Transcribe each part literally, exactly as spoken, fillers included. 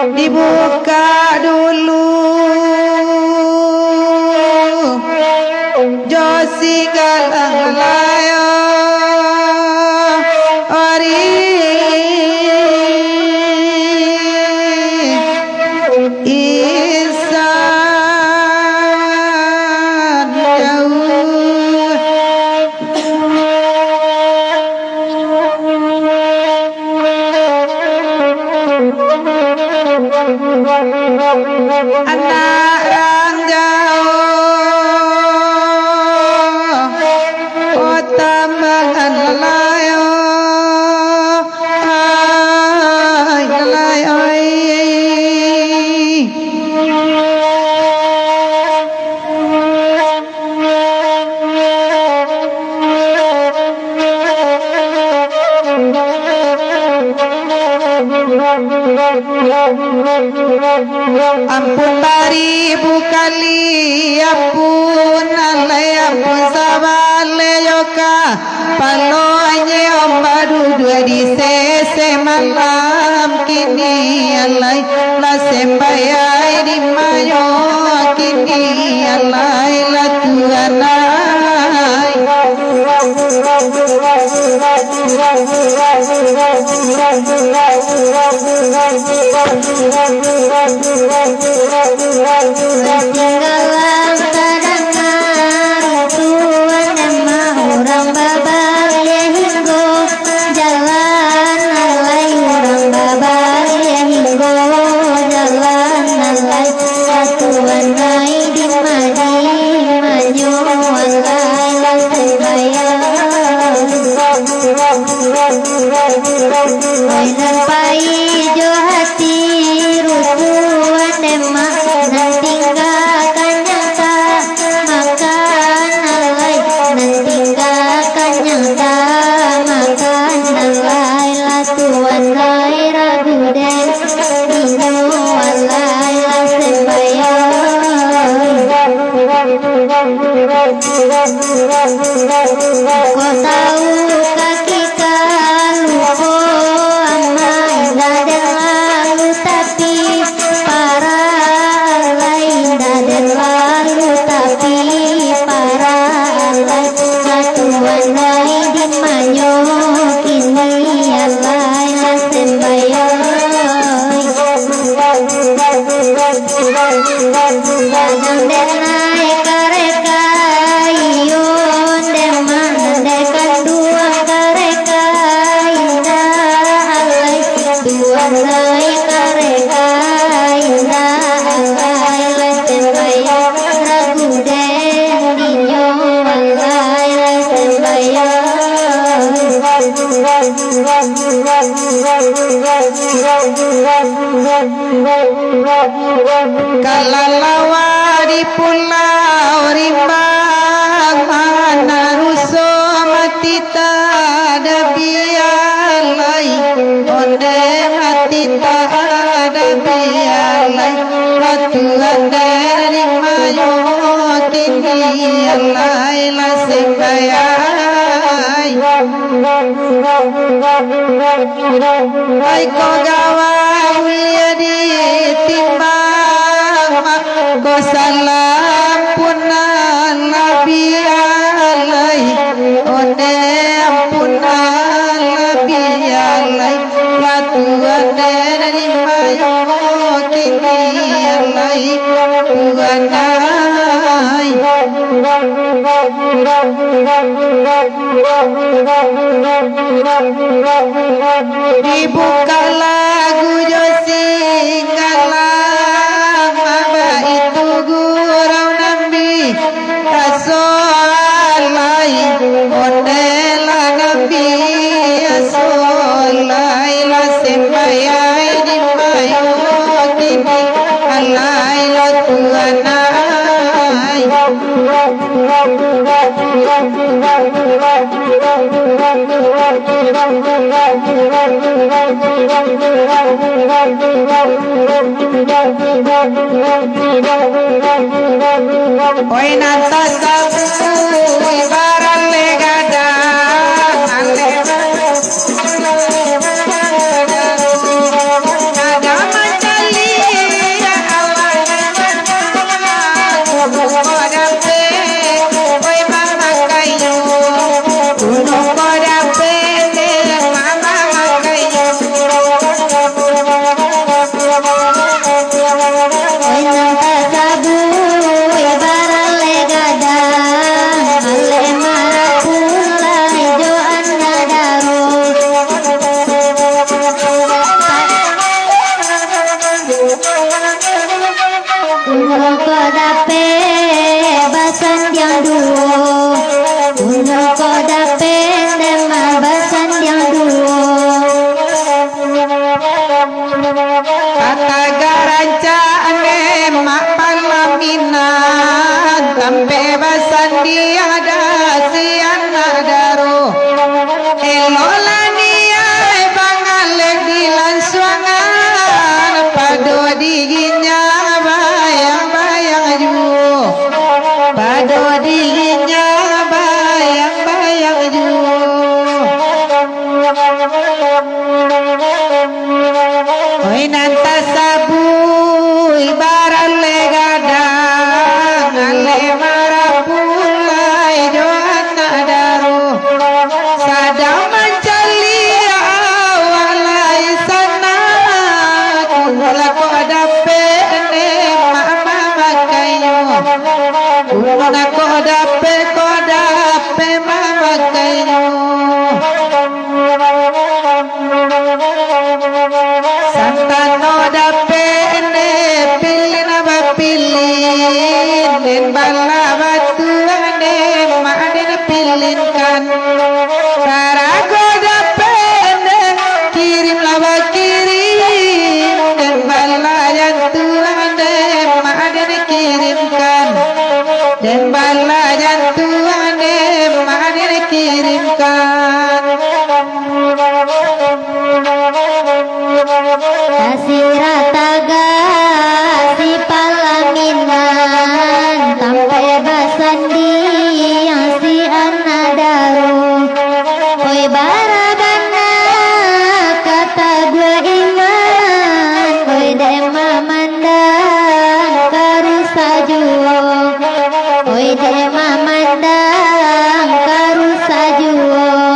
Dibuka dulu jo sigala layo ari insan jauah. Anak rang jauah, kota mangan layo, ai, layo, ai. Ampun baribu kali, ampun alai, ampun sabaleh yo ka. Palonyo baduduak di sese malam kini alai, lah sembayang di mayo kini alai, lah Tuhan ai. Tinggalan sadang Tuhan nan mah urang babaliak hinggo jalan alai, urang babaliak hinggo jalan alai. Satuan ai di madi manyo alai lah sembayang. Ai nan pai jo hati rusuah demak, nan tinggakan nyata makan alai, nan tinggakan nyata makan alai, lah Tuhan ai ragu den, inyo alai lah sembayang. Ko tau kaki ka lupo amai, indak den lalu tapi para alai, indak den lalu tapi para alai. Satuan ai di manyo kini alai lah sembayang. Sadang den ai kareka iyo, den mah den kanduang kareka indak alai. Tuan ai kareka indak alai, lah sembayang ragu den, inyo alai lah sembayang. Kalalawa di Pulau Rimbang, manaruso mati tadabiah lai. Onde mati tadabiah lai. Ratu Ande di mayo kini alai lah sembayang. Ai ko gawang ulia ditimbang, Ko salam pun nan labiah lai, onde pun nan labiah lai, lah Tuhan den di mayo kini lai, Tuhan ai. Dibuka lagu jo singgalah, baitu gurau nan bi aso lai, onde lah nan bi aso lai, lah sembayang di mayo kini lai, lo Tuhan ai. Oi, nan tasabui baralek gadang, alek Unyo ko dapek basandiang duo, unyo ko dapek demak basandiang duo. Kata garancak demak palaminan, tampek basandiang dasi anak daro. Elok lah niaik bangalek di lansuangan, pado dirinyo bayang-bayang juo, pado dirinyo bayang-bayang juo. Oi, nan tasabuik baralek gadang, alek marapulai jo anak daro. Sadang mancaliak awak lai sanak, kuno lah kok dapek demak mamakainyo. Kuno lah kok dapek, kok dapek mamakainyo. Santano dapek den pilin bapilin, den bala batuah demak den pilinkan. Sarago dapek den kirim lah bakirim, den bala jantuang demak den kirimkan. Den bala jantuang demak den kirimkan. Tasirah tagak si palaminan, tampek basandiang si anak daro. Oi, bara bana kata buah iman, oi, dek mamandang ka rusa juo. Oi, dek mamandang ka rusa juo.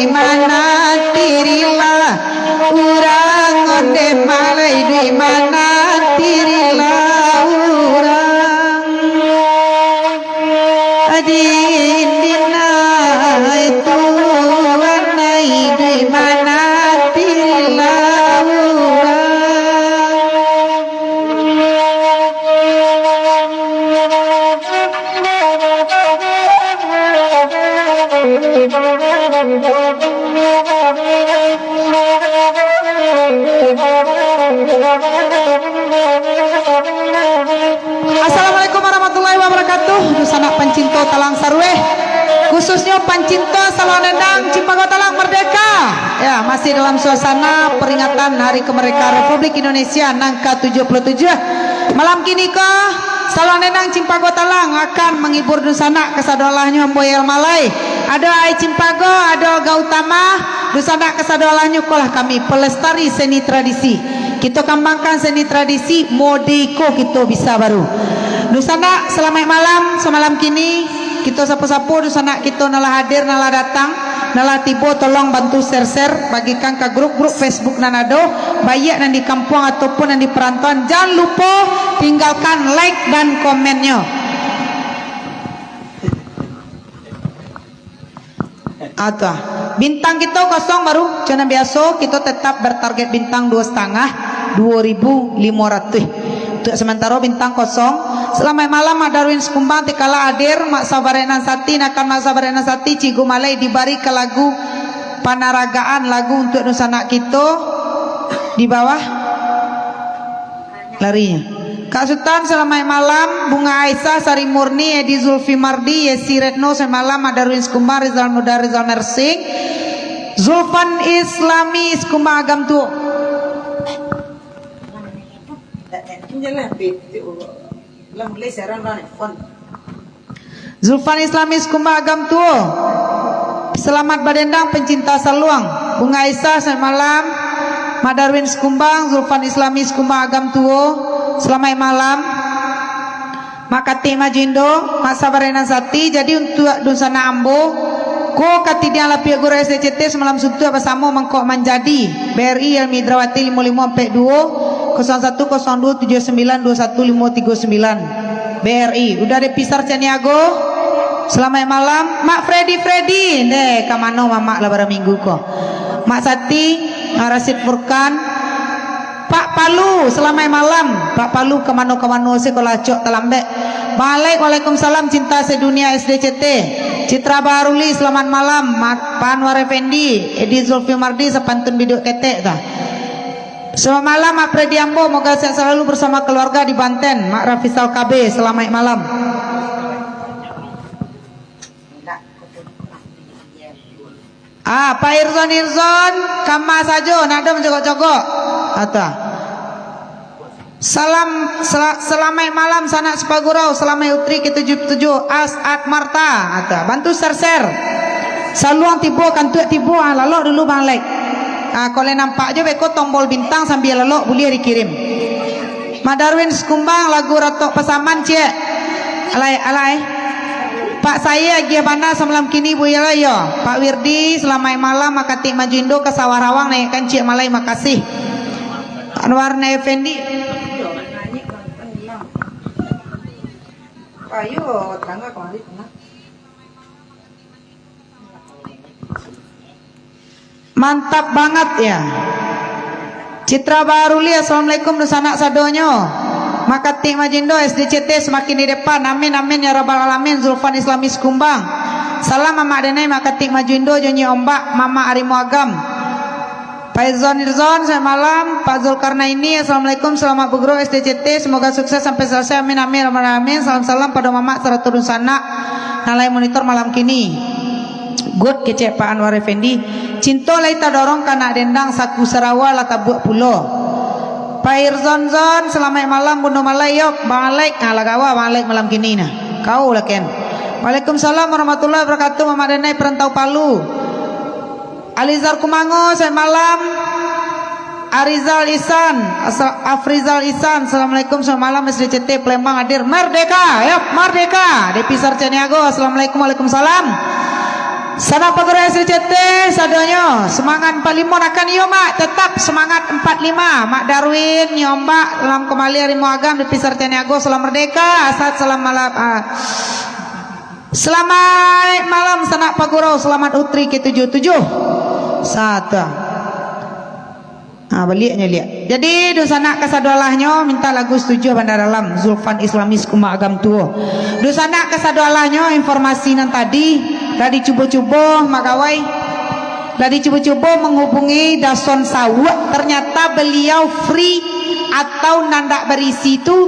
Manatirilah urang onde malai di manatirilah urang. Adindinai tuanai di manatirilah urang. Assalamualaikum warahmatullahi wabarakatuh. Dunsanak pancinto talang sarueh, khususnyo pancinto saluang dendang Cimpago Talang Merdeka. Ya, masih dalam suasana peringatan Hari Kemerdekaan Republik Indonesia nan ka tujuah puluah tujuah. Malam kini ko, saluang dendang Cimpago Talang akan manghibur dunsanak kasadolahnyo ambo Yel Malai. Ado Ai Cimpago, ado Gautama, dunsanak kasadolahnyo ko lah kami pelestari seni tradisi. Kito kambangkan seni tradisi, mode iko kito bisa baru. Dunsanak, salamaik malam, samalam kini, kito sapo-sapo dunsanak kito nan lah hadir, nan lah datang, nan lah tibo, tolong bantu share-share, bagikan ka grup-grup Facebook nan ado, baiak nan di kampuang ataupun nan di parantauan. Jan lupo tinggalkan like dan komennyo. Ah, tu ah. Bintang kito kosong baru, cuma biaso kito tetap bertarget bintang duo satangah, duo ribu limo ratuih. Untuk sementaro bintang kosong. Salamaik malam, Mak Darwin Sekumbang, tikala hadir, Mak Sabarenan Sati, nakan Mak Sabarenan Sati, Cikgu Malai dibari ka lagu panaragaan, lagu untuk dunsanak kito di bawah. Lari. Kak Sutan, salamaik malam. Bunga Aisyah, Sari Murni, Edi Zulfi Mardi, Yesi Retno, salamaik malam. Mak Darwin Sekumbang, Rizal Muda, Rizal Mersing, Zulfan Islami Sekumbang Agam Tuo. Zulfan Islami Sekumbang Agam Tuo. Selamat badendang pencinta saluang. Bunga Aisyah, salamaik malam. Mak Darwin Sekumbang, Zulfan Islami Sekumbang Agam Tuo. Salamaik malam. Mak Katik Majindo, Mak Sabarenan Sati. Jadi untuak dunsanak ambo, ko katidiang lapiak guru S D C T samalam suntuak basamo mangkok manjadi. B R I Yelmi Indrawati limo limo ampek duo, kosong satu kosong duo tujuah sambilan duo satu limo tigo sambilan. B R I, Uda Depisar Caniago, salamaik malam. Mak Freddy, Freddy, ndeh, ka mano mamak lah bara minggu ko? Mak Sati, Mak Rasid Furkan, Pak Palu, salamaik malam. Pak Palu, ka mano-ka mano se ko lah acok talambek. Bang Alek, waalaikumsalam, cinta sedunia S D C T. Citra Baharuli, salamaik malam. Ma-, Pak Anwar Effendi, Edi Zulfi Mardi, sapantun biduak ketek tu. Selamat malam, Mak Freddy Ambo. Moga sehat selalu bersama keluarga di Banten. Mak Rafisal K B, salamaik malam. Ah, Pak Irzon, Irzon, kama sajo, nak do mancogok-cogok. Ata. Salam, sela-, salamaik malam, sanak sapagurau, salamaik Utri ke tujuh puluh tujuh, As At Marta, ata. Bantu share-share. Saluang tibo, kantuak tibo, ah, lalok dulu Bang Lek. Ah, kok lai nampak jo beko tombol bintang sambia lalok, buliah dikirim. Mak Darwin Sekumbang, lagu Ratok Pasaman, ciek. Alai, alai. Pak Saye agiah bana samalam kini, Bu, iyolah, iyo. Pak Wirdi, salamaik malam, Mak Katik Majindo ka Sawah Rawang, naikkan ciek malai, makasih. Anwar Effendi. Ayo, tangah kamari, tangah. Mantap banget ya. Citra Baharuli, assalamualaikum dunsanak sadonyo. Mak Katik Majindo, S D C T semakin di depan. Amin, amin, ya rabbal alamin. Zulfan Islami Sekumbang. Salam Mamak Denai, Mak Katik Majindo, Jonyi Ombak, Mamak Arimo Agam. Pak Irzon Irzon, selamat malam. Pak Zulkarnaini, assalamualaikum, selamat bergerak S D C T, semoga sukses sampai selesai. Amin, amin, amin, amin. Salam-salam pado mamak sarato dunsanak nan lai monitor malam kini. Good, kecek Pak Anwar Effendi. Cinto lai tadorong ka nak dendang, saku sarawa lah tabuak pulo. Pak Irzon Zon, salamaik malam, Bundo Malai, yok, Bang Alek. Ah, lah gawa Bang Alek malam kini nah. Kau lah, Ken. Waalaikumsalam warahmatullahi wabarakatuh, Mamak Denai, Perantau Palu. Alizar Kumango, selamat malam. Arizal Ihsan, asa-, Afrizal Ihsan, assalamualaikum, selamat malam, S D C T Palembang hadir. Merdeka, ya, merdeka. Depi Sarcaniago, assalamualaikum, waalaikumsalam. Sanak paguru S D C T sadonyo, semangat empat lima nakan iyo, Mak. Tetap semangat empat lima. Mak Darwin, Nyombak, salam kembali Harimau Agam, Depi Sartiani Agung, salam merdeka. Asad, salam malam. Ah. Selamat malam, sanak paguru. Selamat Utri ke tujuh tujuh. Satu. Ha, baliaknyo liak. Jadi, dunsanak kasadoalahnyo minta lagu Setuju Bandar Alam, Zulfan Islami Sukuma Agam Tuo. Dunsanak kasadoalahnyo, informasi nan tadi lah dicubo-cubo Mak Gawai, lah dicubo-cubo menghubungi Dason Sawuak. Ternyata beliau free atau nandak barisi tu.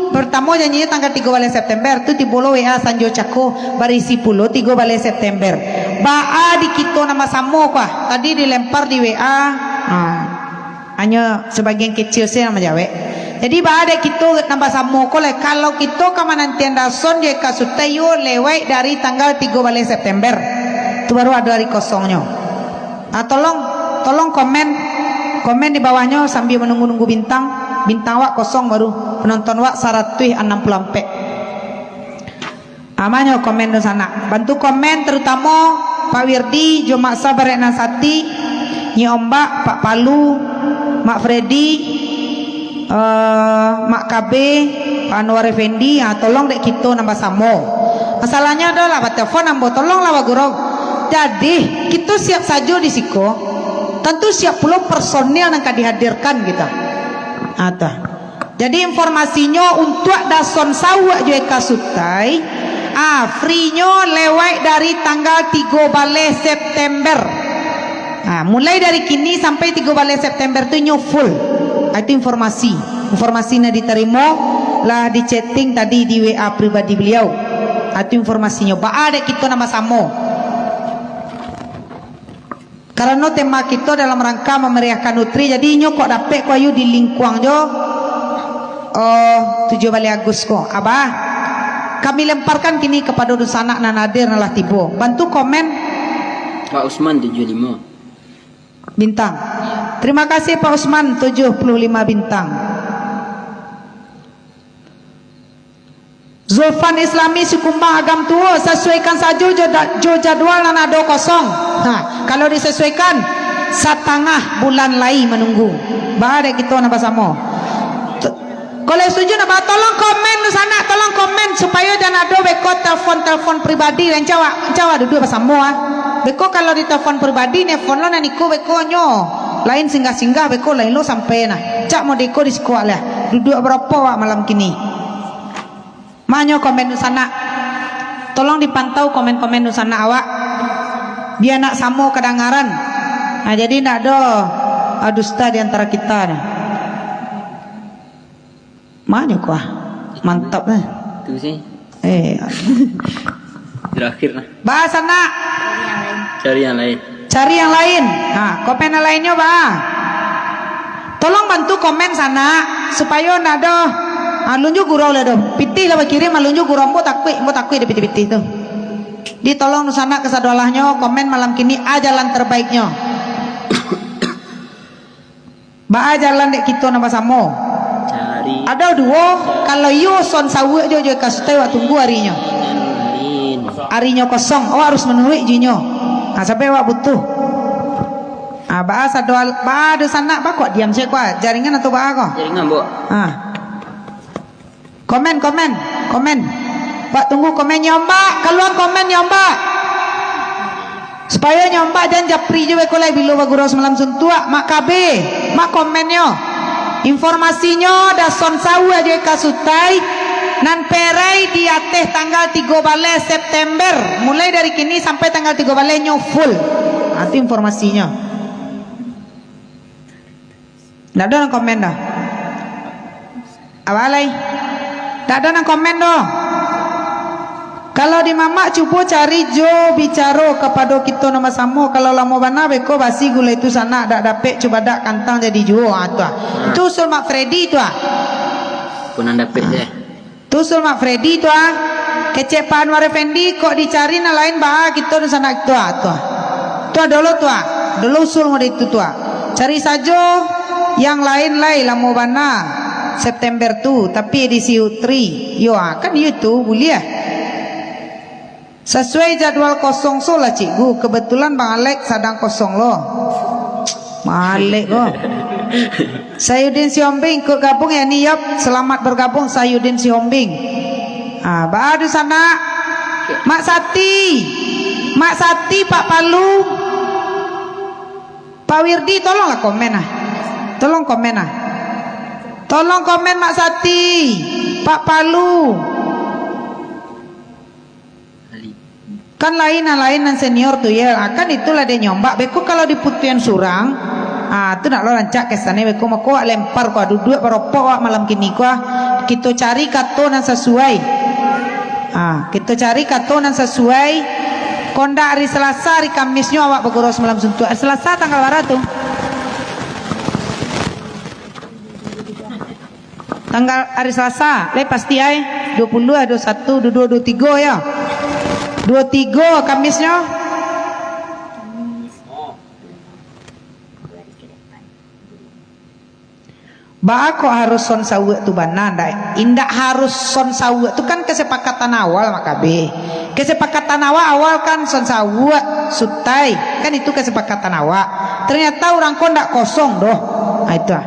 Pertamo janjinyo tanggal tigo baleh September, tu tibo lo W A Sanjo Cako, barisi pulo tigo baleh September. Baa di kito nan basamo ko ah? Tadi dilempar di W A. Ha. Hanyo sabagian kecil se nan manjawek. Jadi, baa dek kito nan basamo ko lai, kalau kito ka manantian Dason jo Eka Sutai yo lewat dari tanggal tigo baleh September. Tu baru ado ari kosongnyo. Ah, tolong, tolong komen, komen di bawahnyo sambia manunggu-nunggu bintang. Bintang awak kosong baru, penonton awak saratuih anam puluah ampek. Amanyo komen dunsanak. Bantu komen, terutamo Pak Wirdi, jo Mak Sabarek Nan Sati, Nyi Ombak, Pak Palu, Mak Freddy, eh, Mak K B, Pak Anwar Effendi, ha, tolong dek kito nan basamo. Masalahnyo ado lah batelefon ambo, tolonglah Wak Guru. Jadi, kito siap sajo di siko. Tantu siap pulo personil nan ka dihadirkan kito. Ha, tu. Jadi, informasinyo untuak Dason Sawuak jo Eka Sutai, ah, free-nyo lewat dari tanggal tigo baleh September. Ah, mulai dari kini sampai tigo baleh September tu nyo full. Ah, itu informasi. Informasi nan ditarimo lah di-chatting tadi di W A pribadi beliau. Ah, itu informasinyo. Baa dek kito nan basamo. Karano tema kito dalam rangka mamariahkan Utri, jadi inyo kok dapek ko ayu di lingkuang jo, oh, tujuah baleh Agus ko. Abah, kami lemparkan kini kapado dunsanak nan hadir nan lah tibo. Bantu komen. Pak Usman tujuah limo. Bintang. Terima kasih Pak Usman, tujuah puluah lima bintang. Zulfan Islami Sikumbang Agam Tuo, sasuaikan sajo jo da-, jo jadwal nan ado kosong. Ha, kalau disasuaikan, satangah bulan lai manunggu. Baa dek kito nan basamo. T-, kalau setuju nak ba-, tolong komen dunsanak, tolong komen supayo jan ado beko telepon-telepon pribadi. Rancak awak, rancak awak duduak basamo ah. Beko kalau di telepon pribadi, nelfon lo nan iko beko nyo. Lain singgah-singgah, beko lain lo sampai nah. Cak modeko di siko lah. Duduak baropo awak malam kini? Manyo komen dunsanak. Tolong dipantau komen-komen dunsanak awak. Bia nak samo kadangaran. Nah, jadi ndak ado, ah, dusta di antara kita nah. Manyo kuah. Mantap nah. Tu sih. Eh. Terakhir nah. Bahas anak. Cari yang lain. Cari yang lain. Ha, komen yang lainnyo, ba. Tolong bantu komen sanak, supayo ndak ado, ha, lunju gurau lah doh. Pitih lah bakirim, ha, lunju gurau, ambo takuik, ambo takuik dek pitih-pitih tu. Di tolong sanak kasadoalahnyo, komen malam kini, a jalan terbaiknyo. Baa jalan dek kito nan basamo. Cari. Ado duo, kalau iyo son sawuak jo, jo kasutai awak tunggu arinyo. Amin. Arinyo kosong, awak harus manuruik jo inyo. Ha, sampai awak butuh. Ha, baa sadoal-, baa dunsanak, baa kok diam sajo kok, jaringan atau baa kok? Jaringan, Bok. Ha. Komen, komen, komen. Wak tunggu komen nyo, Mbak. Kalua komen nyo, Mbak. Supayo nyo, Mbak, jan japri jo beko lai bilo bagurau samalam suntuak. Mak K B, mak komen nyo. Informasinyo, Dason Sawuak jo Eka Sutai, nan perai di ateh tanggal tigo baleh September. Mulai dari kini sampai tanggal tigo baleh nyo full. Ha, tu informasinyo. Ndak ado nan komen doh. Apo lai? Ndak ado nan komen doh. Kalau di mamak cubo cari jo bicaro kapado kito nan basamo, kalau lamo bana beko basi gulai tu sanak, dak dapek cubadak kantang jadi juo. Ha, tu ah. Tu usul Mak Freddy tu ah. Pun nan dapek je. Tu usul Mak Freddy tu ah. Kecek Pak Anwar Effendi, kok dicari nan lain baa kito dunsanak tu ah, tu ah. Tu ah dulu tu ah. Dulu usul mode itu tu ah. Cari sajo yang lain lai, lamo bana September tu, tapi edisi Utri. Yo ah, kan iyo tu, buliah. Sasuai jadwal kosong so lah, Cikgu. Kebetulan Bang Alek sadang kosong lo. Bang Alek ko. Sayudin Sihombing ikut gabung ya ni, yop. Selamat bergabung Sayudin Sihombing. Ah, baa dunsanak. Mak Sati. Mak Sati, Pak Palu. Pak Wirdi, tolonglah komen ah. Tolong komen ah. Tolong komen Mak Sati, Pak Palu. Kan lain nan lain nan senior tu, ya. Ah, kan itulah dia nyombak. Beko kalau diputuian surang, ah, tu nak lo rancak kesannya. Beko mako awak lempar ko, duduak baropok awak malam kini ko, ah. Kito cari kato nan sasuai. Ah, kito cari kato nan sasuai. Kok ndak hari Selasa, hari Kamisnyo awak bagurau samalam suntuak. Hari Selasa tanggal bara tu? Tanggal hari Selasa, lai pasti ai. Dua puluh, dua satu, dua dua, dua tiga yo. Dua tiga Kamisnyo. Baa kok harus son sawuak tu bana, ndak? Indak harus son sawuak tu, kan kesepakatan awal, Mak Kabeh. Kesepakatan awal, awal kan son sawuak, sutai. Kan itu kesepakatan awak. Ternyata urang ko ndak kosong doh. Ah, itu ah.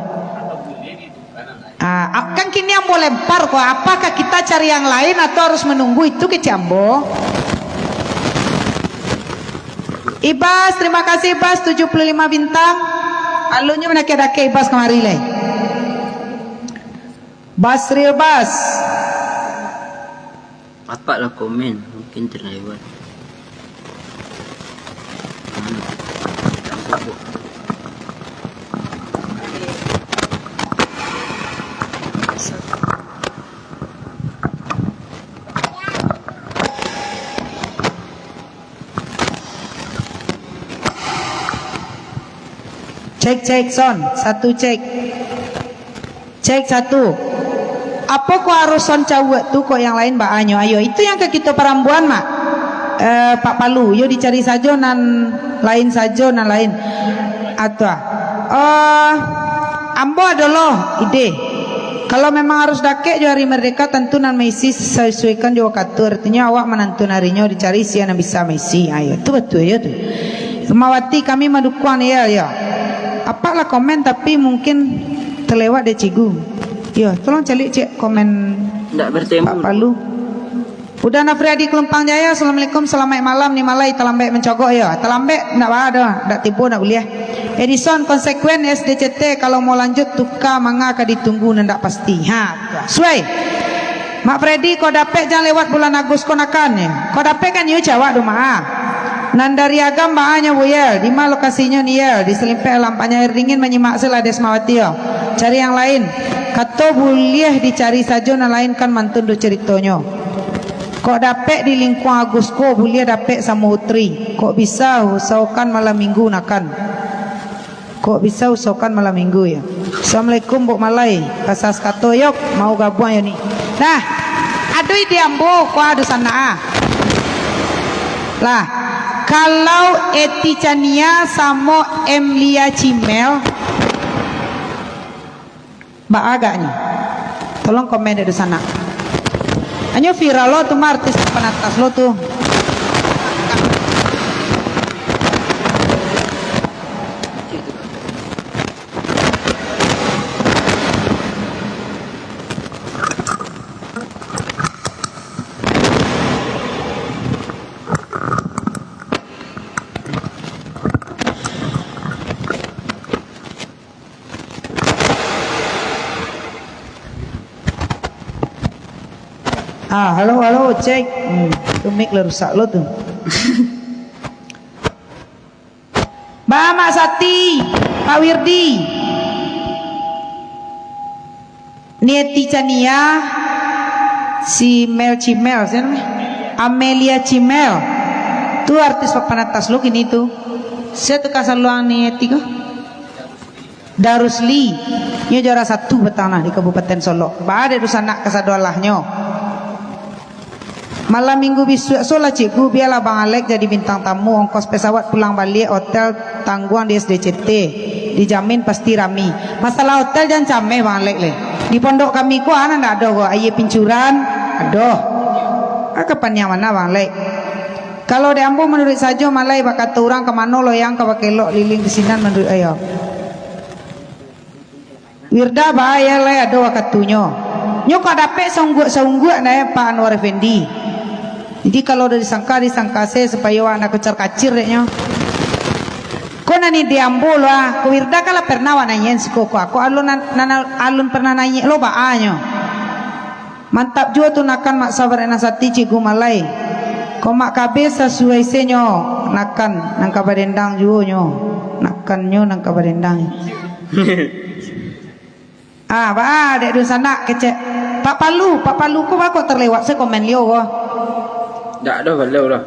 Ah, a-, kan kini ambo lempar ko, apakah kita cari yang lain atau harus menunggu itu, kecek ambo? Ibas, terima kasih Ibas, tujuh puluh lima bintang. Alunyo manakeh-dakeh Ibas kamari lai. Basril Bas. Apak lah komen, mungkin terlewat. Cek, cek, son. Satu, cek. Cek, satu. Apo kok harus son cawuak tu, kok yang lain baanyo? Ayo, itu yang ka kito parambuan, Mak. Eh, Pak Palu, yo dicari sajo nan lain sajo, nan lain. Atu ah. Eh, ambo ado lo ide. Kalau memang harus dakek jo Hari Merdeka, tantu nan maisi sasuaikan jo wakatu. Artinyo, awak manantun harinyo, dicari sia nan bisa maisi. Ayo, tu batua jo tu. Rumahwati, kami mandukuang, yo, yo. Apak lah komen, tapi mungkin talewat dek Cikgu. Yo, tolong caliak ciek komen Ndak bertemu. Pak Palu. Uda Nafriadi Kelumpang Jaya, assalamualaikum, salamaik malam. Ni malai talambek mancogok yo. Talambek ndak baa doh, ndak tibo ndak buliah. Edison, konsekuen S D C T, kalau mau lanjut tuka manga ka ditunggu nan ndak pasti. Ha, suai. Mak Freddy, kok dapek jan lewat bulan Agus ko nakan, yo. Kok dapek kan yo cawak doh, Mak, ah. Nan dari Agam baanyo, Buyel. Di ma lokasinyo ni, Yel? Di salimpek alam, panyahir dingin manyimak se lah Desmawati, yo. Cari yang lain. Kato buliah dicari sajo nan lain, kan mantun doh caritonyo. Kok dapek di lingkuang Agus ko, buliah dapek samo Utri. Kok bisa usahokan malam minggu nakan. Kok bisa usahokan malam minggu yo. Assalamualaikum, Buk Malai. Pasas kato yok, mau gabuang yo ni. Nah, ado ide ambo, kok ado sanak ah. Lah, kalau Eti Chania samo Emlia Cimel, baa agaknyo? Tolong komen dek dunsanak. Anyo viral lo tu mah, artis papan atas lo tu. Ah, halo, halo, cek. Hmm, tu mic lah rusak lo tu. Ba Mak Sati, Pak Wirdi. Nieti Chania, si Mel Cimel, siapa namanya? Amelia Cimel. Tu artis papan atas lo kini tu. Sia tu ka saluang Nieti ko? Darusli, nyo juara satu batang nah di Kabupaten Solok. Baa dek dunsanak kasadolahnyo. Malam minggu bisuak so lah, Cikgu, bialah Bang Alek jadi bintang tamu, ongkos pesawat pulang baliak, hotel tangguang di S D C T, dijamin pasti rami. Masalah hotel jan cameh Bang Alek leh. Di pondok kami ko a nan ndak ado ko, aia pincuran, ado. A ka paniang bana Bang Alek. Kalau di ambo manuruik sajo, malai bak kato urang, ka mano loyang ka bakelok liliang di sinan manuruik ayo. Wirda baa lai ado wakatunyo. Nyo kok dapek saungguak-saungguak nah, Pak Anwar Effendi. Jadi kalau udah disangka, disangka se supayo awak ndak kocar-kacir dek nyo. Ko nan di ambo lo ah, ko Wirda kan lah pernah awak naiak siko ko, ko alun nan, nan alun pernah naiak lo baa nyo. Mantap juo tu nakan Mak Sabar Enang Sati, Cikgu Malai. Kok Mak Kabeh sasuai se nyo nakan, nan ka badendang juo nyo. Nakannyo nan ka badendang. Ah, baa, dek dunsanak kecek. Pak Palu, Pak Palu ko baa kok terlewat se komen liau ko. Ndak ado balau lah.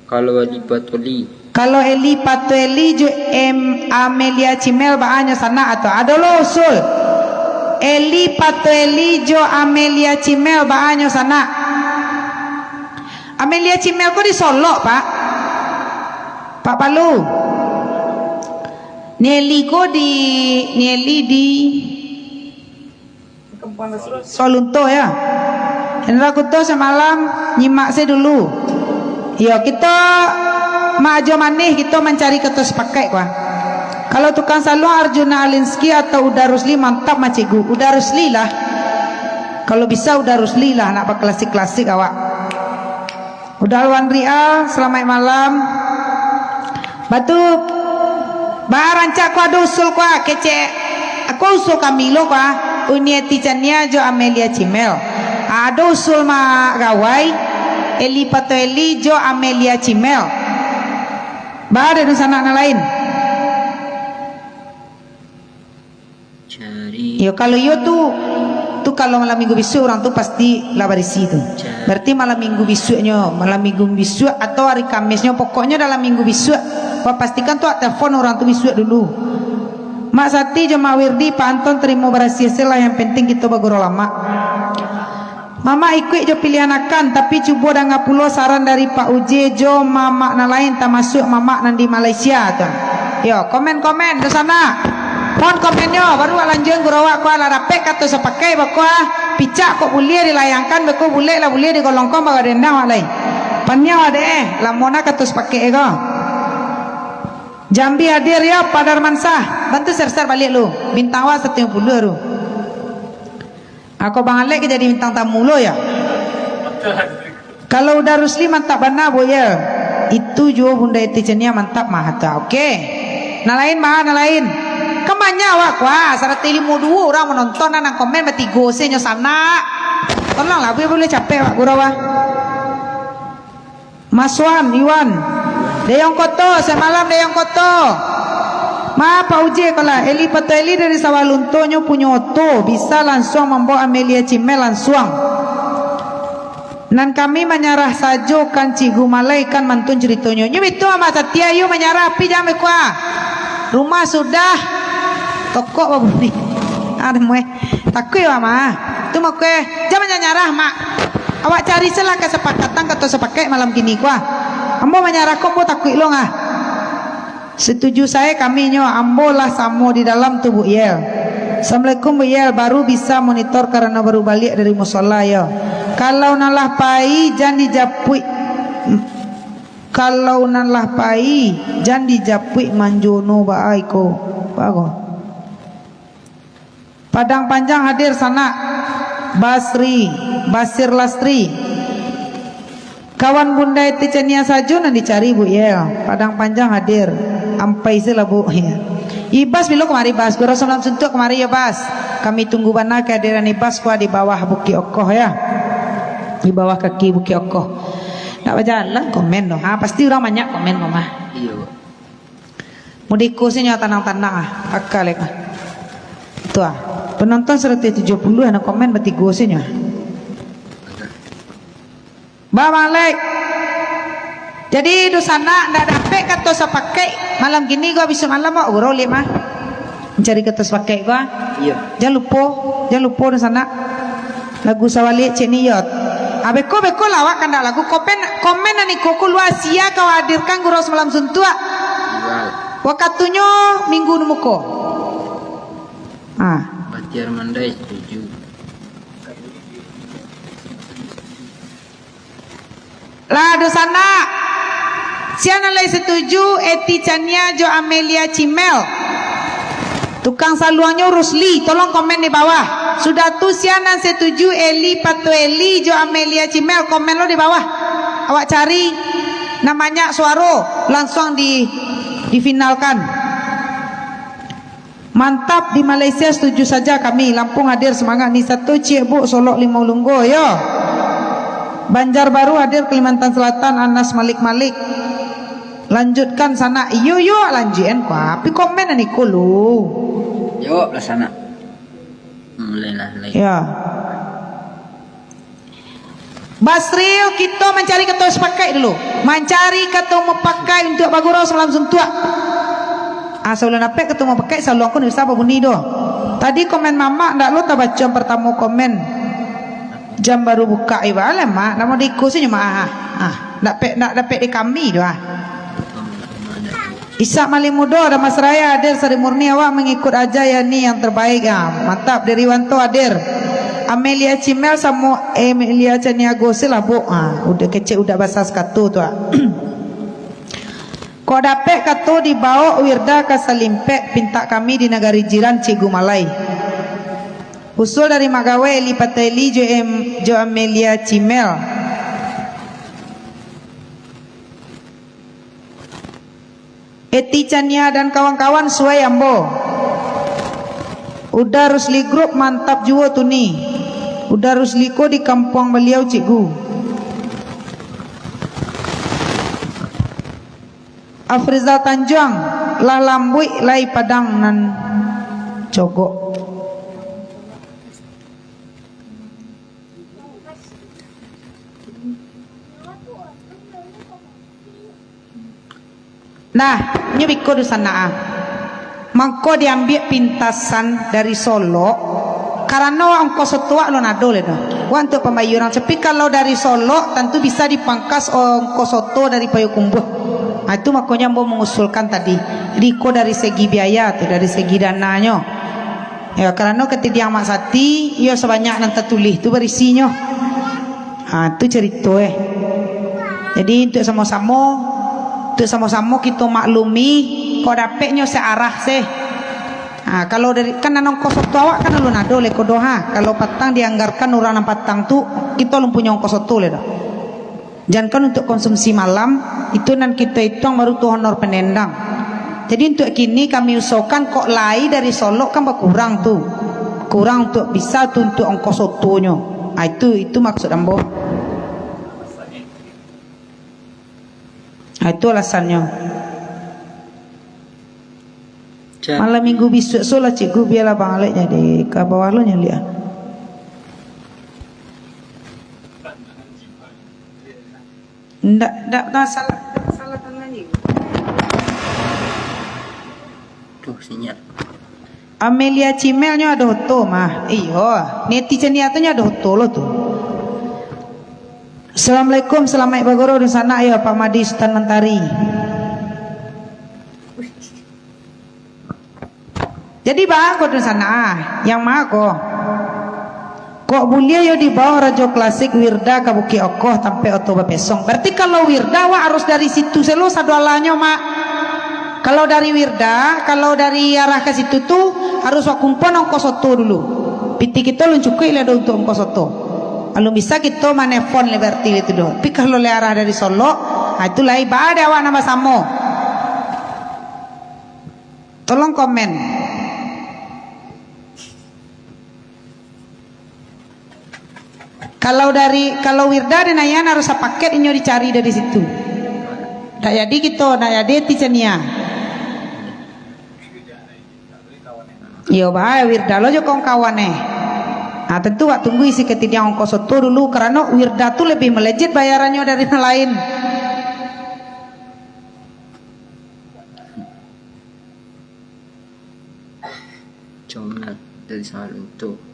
Kalau Eli Patoli. Kalau Eli Patoli jo em, Amelia Cimel baa nyo sanak atau? Ado lo usul. Eli Patoli jo Amelia Cimel baa nyo sanak? Amelia Cimel ko di Solok, Pak. Pak Palu. Ni Eli ko di, ni Eli di Solunto, ya. Hendra Kuto samalam nyimak se dulu. Iyo, kito mak ajo manih, kito mancari kato sapakaik, wah. Kalau tukang saluang Arjuna Alinski atau Uda Rusli, mantap mah, Cikgu. Uda Rusli lah. Kalau bisa Uda Rusli lah, nak baklasik-klasik awak. Uda Alwan Rial, salamaik malam. Batu, baa rancak ko ado usul ko ah, kecek. Ko usul kami lo ko ah, Uni Eti Chania jo Amelia Cimel. Ado usul Mak Gawai, Eli Pato Eli jo Amelia Cimel. Baa dek dunsanak nan lain? Cari. Yo, kalau iyo tu, tu kalau malam minggu bisuak urang tu pasti lah barisi tu. Cari. Berarti malam minggu bisuaknyo, malam minggu bisuak atau hari Kamisnyo, pokoknyo dalam minggu bisuak, wak pastikan tu wak telepon urang tu bisuak dulu. Mak Sati jo Mak Wirdi, Pak Anton tarimo barasiah se lah, yang penting kito bagurau lamak. Mamak ikuik jo pilihan Akan, tapi cubo danga pulo saran dari Pak Uje jo mamak nan lain, tamasuak mamak nan di Malaysia tu. Yo, komen-komen tu sanak. Mohon komennyo, baru wak lanjuikan gurau wak ko ah, lah dapek kato sapakaik beko ah, picak kok buliah dilayangkan, beko bulek lah buliah digolongkan, bagadendang wak lai. Paniang wak dek eh, lamo nah kato sapakaik ko. Jambi hadir yo, Pak Darmansyah. Bantu share-share baliak lu. Bintang wak satu puluah tu. Ako Bang Alek ka jadi bintang tamu lo, ya? Kalau Uda Rusli mantap bana, Buk Yel. Itu juo Bunda Eti Cenia mantap mah, tu. Oke. Nan lain, mah, nan lain. Kan banyak awak, wah, saratuih limo duo urang manonton, nan komen batigo se nyo sanak. Tolonglah, buliah-buliah capek, Pak Gurau, wah. Mas Wan, Iwan. Deyong Koto, samalam Deyong Koto. Maaf, Pak Uje, kalau Eli Pato Eli dari Sawah Lunto, nyo punyo oto, bisa lansuang mambaok Amelia Cimel lansuang. Nan kami manyarah sajo kan Cikgu Malai kan mantun caritonyo. Nyo bitu Mak Satia, yu manyarah, api jan beko ah. Rumah sudah tokok babunyi. Aduh, mueh. Takuik awak mah. Tu mako eh, jan manyarah, Mak. Awak cari se lah kasapakatan kato sapakaik malam kini ko ah. Ambo manyarah ko, ambo takuik lo ah. Setuju sae kami nyo, ambo lah samo di dalam tu, Buk Yel. Assalamualaikum, Buk Yel. Baru bisa monitor karano baru baliak dari musola yo. Kalau nan lah pai, jan dijapuik. Kalau nan lah pai, jan dijapuik manjono baa iko. Baa ko? Padang Panjang hadir sanak. Basri, Basir Lastri. Kawan Bunda Eti Cenia sajo nan dicari, Buk Yel. Padang Panjang hadir. Ampai se lah, Buk. Yo. Ibas bilo kamari, Bas? Gurau Samalam Suntuak kamari yo, Bas? Kami tunggu bana kehadiran Ibas ko di bawah Bukik Okoh, yo. Di bawah kaki Bukik Okoh. Nak bajalan komen tu. Ha, pasti urang banyak komen ko mah. Iyo. Mudiko se nyo tanang-tanang ah, aka lek ah. Tu ah. Penonton saratuih tujuah puluah, nan komen batigo se nyo. Bang Malek. Jadi, dunsanak ndak dapek kato sapakaik malam kini ko, bisuak malam awak gurau lek mah. Mancari kato sapakaik ko ah. Iyo. Jan lupo, jan lupo dunsanak. Lagu sawaliak cek ni yo. Ah, beko, beko lah awak kandak lagu. Komen, komen nan iko ko lua sia ka hadirkan Gurau Samalam Suntuak. Jual. Wakatunyo minggu numuko. Ah. Batiar Mandai setuju. Lah, dunsanak. Sia nan lai satuju, Eti Chania jo Amelia Chimel. Tukang saluangnyo Rusli, tolong komen di bawah. Sudah tu, sia nan satuju, Eli Patueli jo Amelia Chimel, komen lo di bawah. Awak cari nan banyak suaro, langsuang di, difinalkan. Mantap, di Malaysia setuju saja kami. Lampung hadir, semangat ni. Satu ciek, Buk, Solok Limau Lunggo, yo. Banjarbaru hadir, Kalimantan Selatan, Anas Malik-Malik. Lanjutkan sanak. Iyo, yo, lanjuikan ko. Tapi komen an iko lu. Jawablah sanak. Mulailah, mulai. Ya. Basril, kito mancari kato sapakaik dulu. Mancari kato mupakaik untuak bagurau samalam suntuak. Ah, sabalun dapek kato mupakaik, saluang ko bisa babunyi doh. Tadi komen mamak ndak lo tabaco, partamo komen. Jam baru bukak, ibalah, Mak. Namo di iko si nyo, Mak, ah. Ah, ndak pek, ndak dapek di kami doh, ah. Ishak Malik Mudo, Damas Raya hadir, Sari Murni, awak mangikuik aja ya ni yang terbaik, ah. Mantap, Deriwanto hadir. Amelia Chimel samo Amelia Chania Gosil lah, Buk. Ah, udah kecek, udah basa sakato tu, ah. Kok dapek kato dibaok Wirda ka Salimpek, pintak kami di nagari jiran, Cikgu Malai. Usul dari Mak Gawai, Eli Pateli jo Em-, jo Amelia Chimel. Eti Chania dan kawan-kawan suai ambo. Uda Rusli Group mantap juo tu ni. Uda Rusli ko di kampuang baliau, Cikgu. Afrizal Tanjuang, lah lambuik lai padang nan cogok. Nah, nyo biko dunsanak ah. Mangko diambiak pintasan dari Solok, karano ongkos soto wak alun ado lai doh. Wak untuak pambayia urang, tapi kalau dari Solok, tantu bisa dipangkas ongkos soto dari Payokumbuah. Nah, itu makonyo ambo mangusulkan tadi, riko dari segi biaya tu, dari segi dananyo. Ya, karano katidiang Mak Sati, iyo sabanyak nan tatulih tu barisinyo. Ha, tu carito, eh. Jadi, untuak samo-samo, untuak samo-samo kito maklumi, kok dapeknyo searah seh. Ha, kalau dari, kan nan ongkos soto awak kan alun ado lai ko doh, ha. Kalau patang dianggarkan urang nan patang tu, kito alun punyo ongkos soto lai doh. Jankan untuak konsumsi malam, itu nan kito ituang baru tu honor penendang. Jadi, untuak kini kami usahokan, kok lai dari Solok kan bakurang tu. Kurang untuak bisa tu untuak ongkos sotonyo. Ah, itu, itu maksud ambo. Ah, itu alasannyo. Malam minggu bisuak so lah, Cikgu, bialah Bang Alek jadi ka bawah lo nyaliak ah. Ndak, ndak, ndak salah, ndak salah tangan ni. Tuh, sinyal. Amelia Chimel nyo ado foto mah. Iyo, Neti Caniaga tu nyo ado foto lo tu. Assalamualaikum, salamaik bagurau dunsanak yo, Pak Madi Sutan Mantari. Jadi, baa ko dunsanak, yang ma ko? Kok buliah yo dibaok Rajo Klasik Wirda ka Bukik Okoh tampek oto bapesong? Berarti kalau Wirda, wak harus dari situ selo sadoalahnyo, Mak. Kalau dari Wirda, kalau dari arah ka situ tu, harus wak kumpon ongkos oto dulu. Piti kito alun cukuik lai do untuak ongkos oto. Alun bisa kito manelpon lai berarti itu do. Tapi kalau lai arah dari Solok, ha, itu lai baa dek awak nan basamo. Tolong komen. Kalau dari, kalau Wirda dan Ayan harus sapaket inyo dicari dari situ. Ndak jadi kito, ndak jadi Eti Cania. Iyo, bae Wirda lo jo kawan-kawan eh. Nah, tentu wak tunggu isi katidiang ongkos oto dulu, karano Wirda tu lebih melejit bayarannyo dari yang lain. Comel dari Samalunto.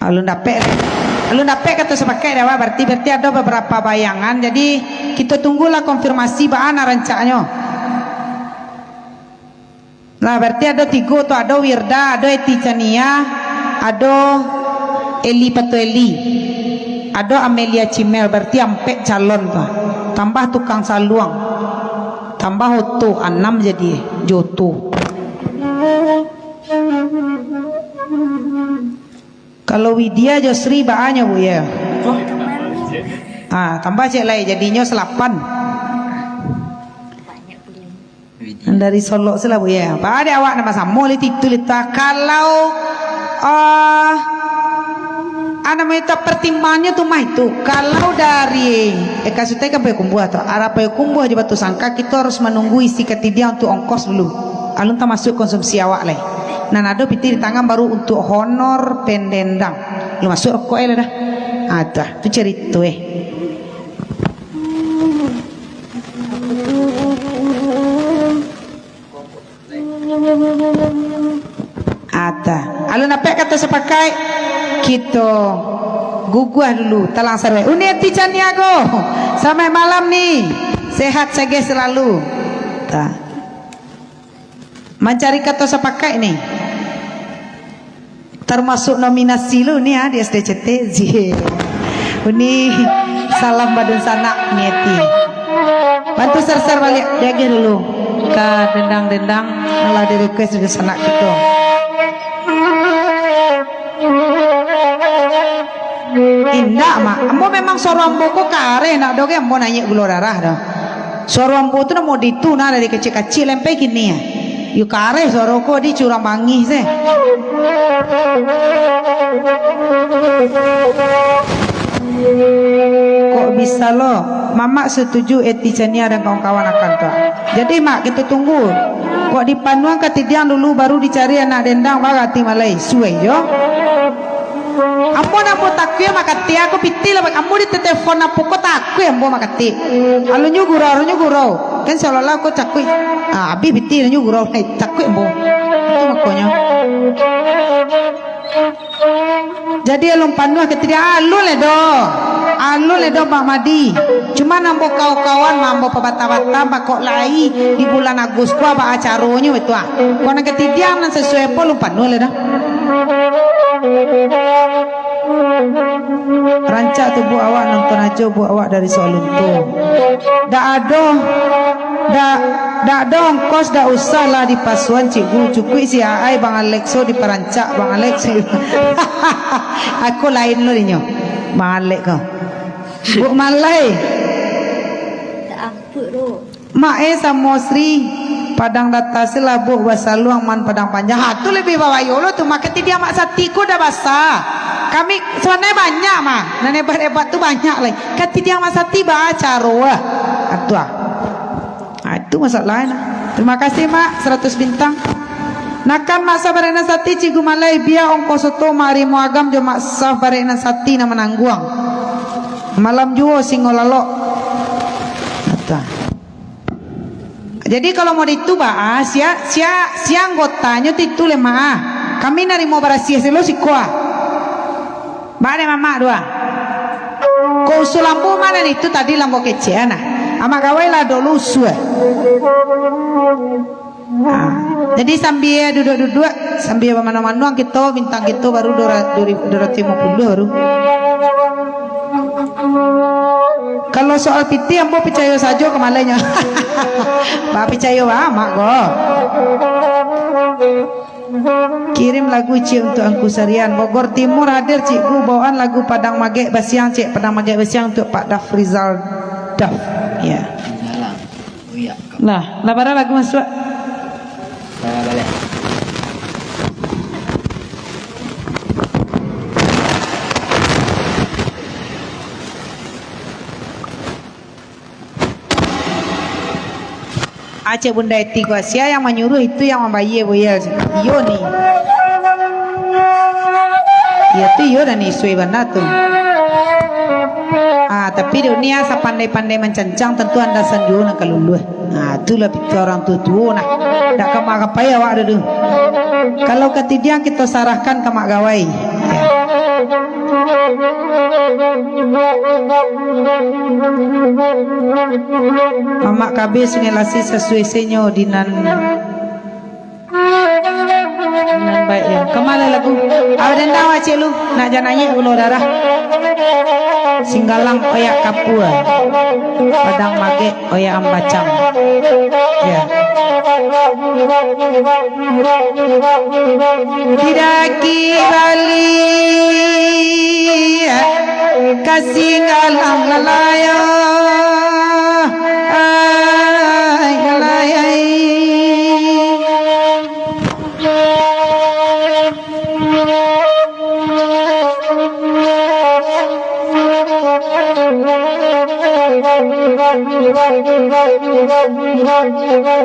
Alun dapek, alun dapek kato sapakaik dek awak, berarti, berarti ado beberapa bayangan. Jadi, kito tunggulah konfirmasi baa nan rancaknyo. Nah, berarti ado tigo tu, ado Wirda, ado Eti Cania, ado Eli Pato Eli. Ado Amelia Cimel, berarti ampek calon tu. Tambah tukang saluang. Tambah oto, anam jadi, eh, jo oto. Kalau Widya jo Sri baa nyo, Bu, yo? Ah, tambah ciek lai, jadinyo salapan. Dari Solok sila, Bu, yo. Baa dek awak namo samo li titu li ta. Kalau, ah, ah, namo itu pertimbangannyo tu mah itu. Kalau dari, eh, Kasutai kan Payakumbuah tu. Arah Payakumbuah jo Batusangka, kito harus manunggu isi katidiang untuk ongkos dulu. Alun tamasuak konsumsi awak lai. Nan ado pitih di tangan baru untuk honor pendendang. Lu masuak rokok e lah dah. Ah, dah. Tu carito e. Ata. Alun dapek kato sapakaik, kito guguah dulu, talang saruai. Uni Eti Caniago, salamaik malam ni. Sehat sageh salalu. Ta. Mancari kato sapakaik ni. Tarmasuk nominasi lu ni, ah, di S D C T. Zie. Uni, salam badunsanak, Uni Eti. Bantu sar-sar baliak, diagiah dulu ka dendang-dendang, alah di-request dunsanak kito. Indak, Mak. Ambo memang suaro ambo ko kareh, ndak doh ge ambo naiak gulo darah doh. Suaro ambo tu namo ditu nah, dari kecik-kecik sampai kini, ah. Yo kareh suaro ko, di curang bangih se. Kok bisa lo? Mamak setuju Eti Cania dan kawan-kawan akan tu. Jadi, Mak, kito tunggu. Kok dipanuang katidiang dulu, baru dicari anak dendang, barati malai. Suai jo. Ambo nak ambo takuik makatik, aku pitih lah, ambo di telepon apo ko takuik ambo makatik. Alunyo gurau, alunyo gurau. Kan seolah-olah ko takuik. Ah, abih pitih alunyo gurau, eh, takuik ambo. Itu makonyo. Jadi alun panuah katidiang, alun le doh. Alun le doh, Mak Madi. Cuman ambo kawan-kawan, ambo pabata-bata, bakok lai di bulan Agus ko, baa caronyo batua. Kok nan katidiang nan sasuai apo, alun panuah le doh. Rancak tu, Bu, awak nonton ajo, Bu, awak dari Soalunto. Dak ado, dak, dak ado ongkos, dak usah lah dipasuan, Cikgu. Cukuik si Aai, Bang Alex, so diparancak, Bang Alex. Aku lain lo dinyo, Bang Alex ko. Bu Malai. Tak ampuk tu. Mak eh samo Sri, Padang Data Silabuak, Basaluang, Man Padang Panjang. Ha, tu labiah babayo lo tu, mah katidiang Mak Sati ko dah basa. Kami sabananyo banyak mah, nan hebat-hebat tu banyak lai. Katidiang Mak Sati baa caro ah. Ha, tu ah. Ha, itu masalah nah. Terima kasih, Mak, seratus bintang. Nakan Mak Saf Barek Nan Sati, Cikgu Malai, bia ongkos oto Mak Rimo Agam jo Mak Saf Barek Nan Sati nan manangguang. Malam juo Singo Lalok. Kata. Jadi, kalau mau ditu, bah, ah, sia, sia, sia anggotanyo tu itu lemak, ah. Kami narimo barasiah silo siko, ah. Baa dek mamak tu, ah. Ko usul ambo mah nan itu tadi lah ambo kecek, ah, nah. Amak gawai lah dulu usul, ah. Ah. Jadi, sambia duduak-duduak, sambia bamanuang-manuang kito, bintang kito baru dua ra-, dua ribu, dua ratuih limo puluah baru. Kalau soal pitih, ambo picayo sajo ka malainyo. Bah picayo baa, Mak, ko. Kirim lagu, Cik, untuk Angku Sarian. Bogor Timur hadir, Cikgu, bawaan lagu Padang Magek Basiang, Cik. Padang Magek Basiang untuk Pak Dafrizal Daf. Ya. Salam. Oh, iya. Lah, lah bara lagu masuak? Bawa balik. Aceh Bunda Eti ko, sia yang manyuruh itu yang mambayia, boya. Iyo ni. Iyo tu iyo, dan isuai bana tu. Ah, tapi dek ni, ah, sapandai-pandai mancancang, tentu andasan juo nan ka luluah. Nah, itulah pito urang tuo-tuo nah. Dak ka marapai awak doh tu. Kalau katidiang kito sarahkan ka mak gawai. Ya. Mamak kabeh Sungai Lasi sasuai senyo di nan, nan baik ya. Kama lai lagu? Awak dendang, awak Cilu, nak jan naiak gulo darah. Singgalang oyak kapua, Padang Magek oyak ambacang. Ya. Didaki baliak ka Singgalang lalayo, ai lalayo.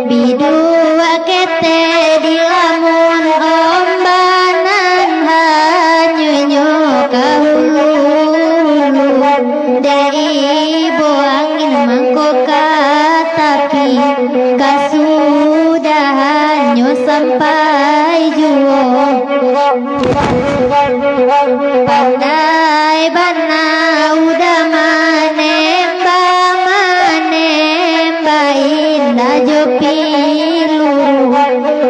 Biduak ketek dilamun ombak nan hanyunyo ka hulu, dek ibo angin mangko ka tapi, kasudahannyo sampai juo. Pandai bana uda manembak, manembak indak jo piluru,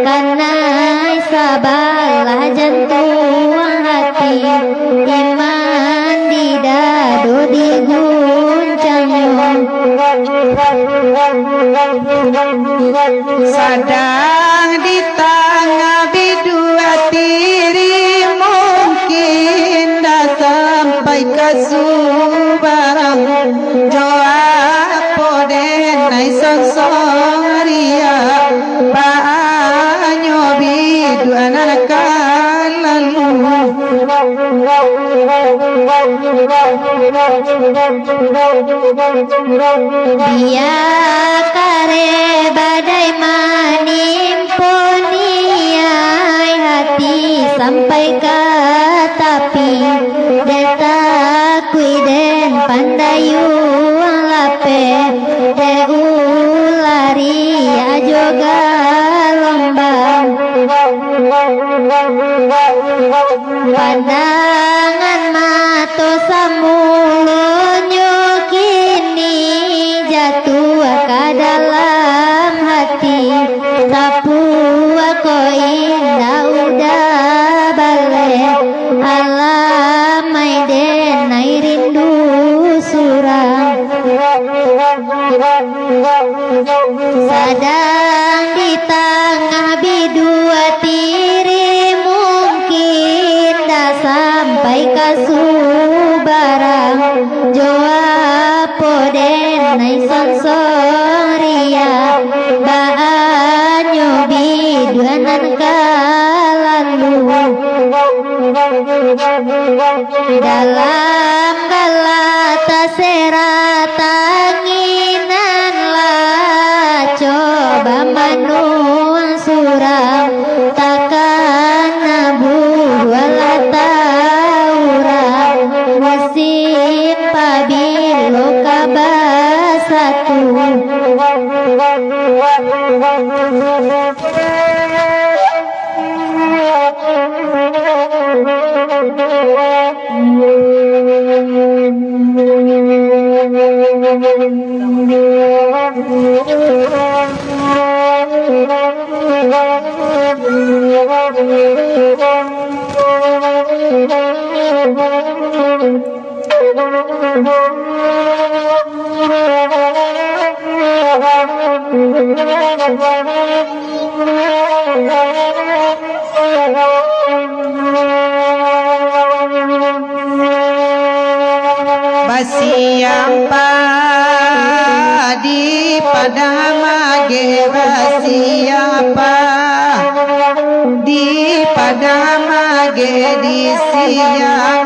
kanai sabalah jantuang hati, iman di dado diguncangnyo. Sadang di tangah biduak tiri, mungkin ndak sampai ka subarang. Jo apo den ai sonsoria, paanyo biduak nan ka lalu. Bia kareh badai manimpo niai hati sampai ka tapi, dek takuik den pandayuang lapeh, dek ulah riak jo galombang. Pandangan mato samulonyo kini jatuah ka dalam hati. Tapuak ko indak uda baleh, alamai den ai rindu surang. Sadang di tangah biduak tiri, mungkin ndak sampai ka subarang. Jo apo den ai sonsoria, baanyo biduak nan ka lalu. Dalam galak tasera tanginan, lah coba manuang surang, takana buah lah taurang, musim pabilo ka basatu. Basiang pa di Padang Magek, basiang pa di Padang Magek, di siang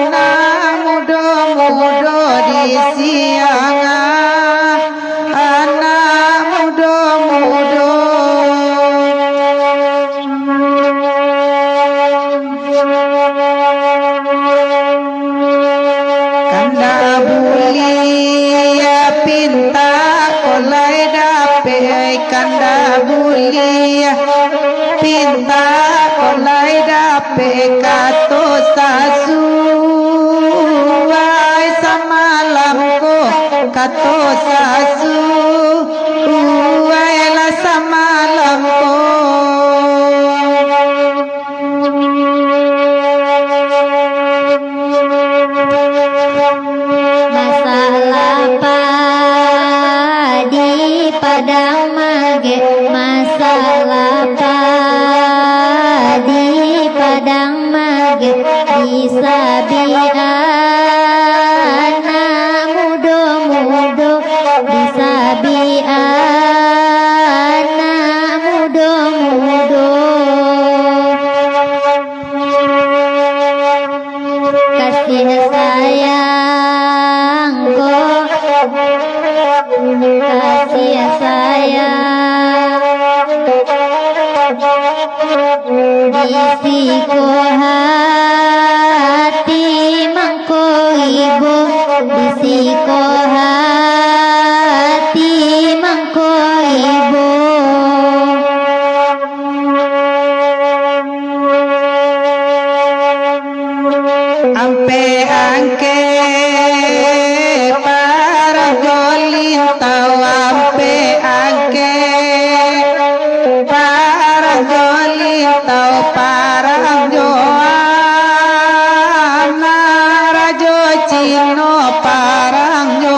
anak mudo-mudo, di siang anak mudo-mudo. Kanda buliah pintak ko lai dapek, kanda buliah pintak ko lai dapek, kato sasuai samalam ko, kato sasuai lah samalam ko. Gadang mageh disabiak anak mudo-mudo, disabiak anak mudo-mudo. Kasih sayang ko, kasih sayang. Di siko hati mangko ibo, di siko hati mangko ibo. Ampek angkek parang jo lintau, ampek angkek parang jo lintau, parang jo anak rajo Cino, parang jo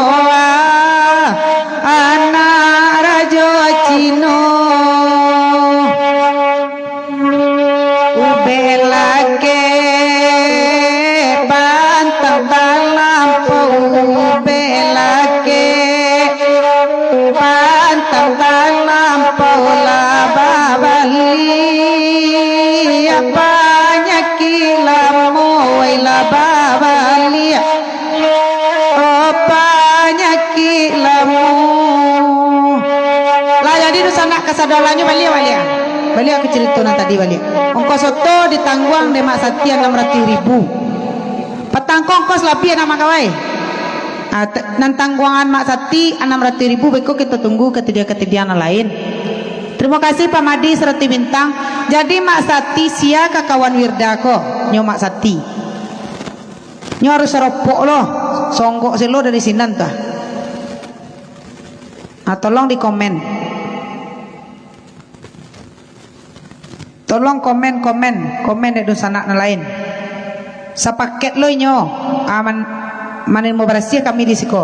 anak rajo Cino. Ubek lakek pantang talampau, ubek lakek pantang talampau lah babaliak, panyakik lamo wai lah babaliak. Oh, panyakik lamo. Lah, jadi dunsanak kasadolahnyo baliak, baliak. Baliak ka carito nan tadi baliak. Ongkos oto ditangguang dek Mak Sati anam ratuih ribu. Patang ko ongkos labiah, Mak Kawai. Ah, t-, nan tangguangan Mak Sati anam ratuih ribu, beko kito tunggu katadian-katadian nan lain. Terima kasih Pak Madi Serati Bintang. Jadi Mak Sati sia ka kawan Wirda ko, nyo Mak Sati. Nyo harus saropok lo, songgok selo dari sinan tu. Ah, tolong di komen. Tolong komen, komen, komen dek dunsanak nan lain. Sapaket lo inyo, ah, man-, manin mo barasiah kami di siko.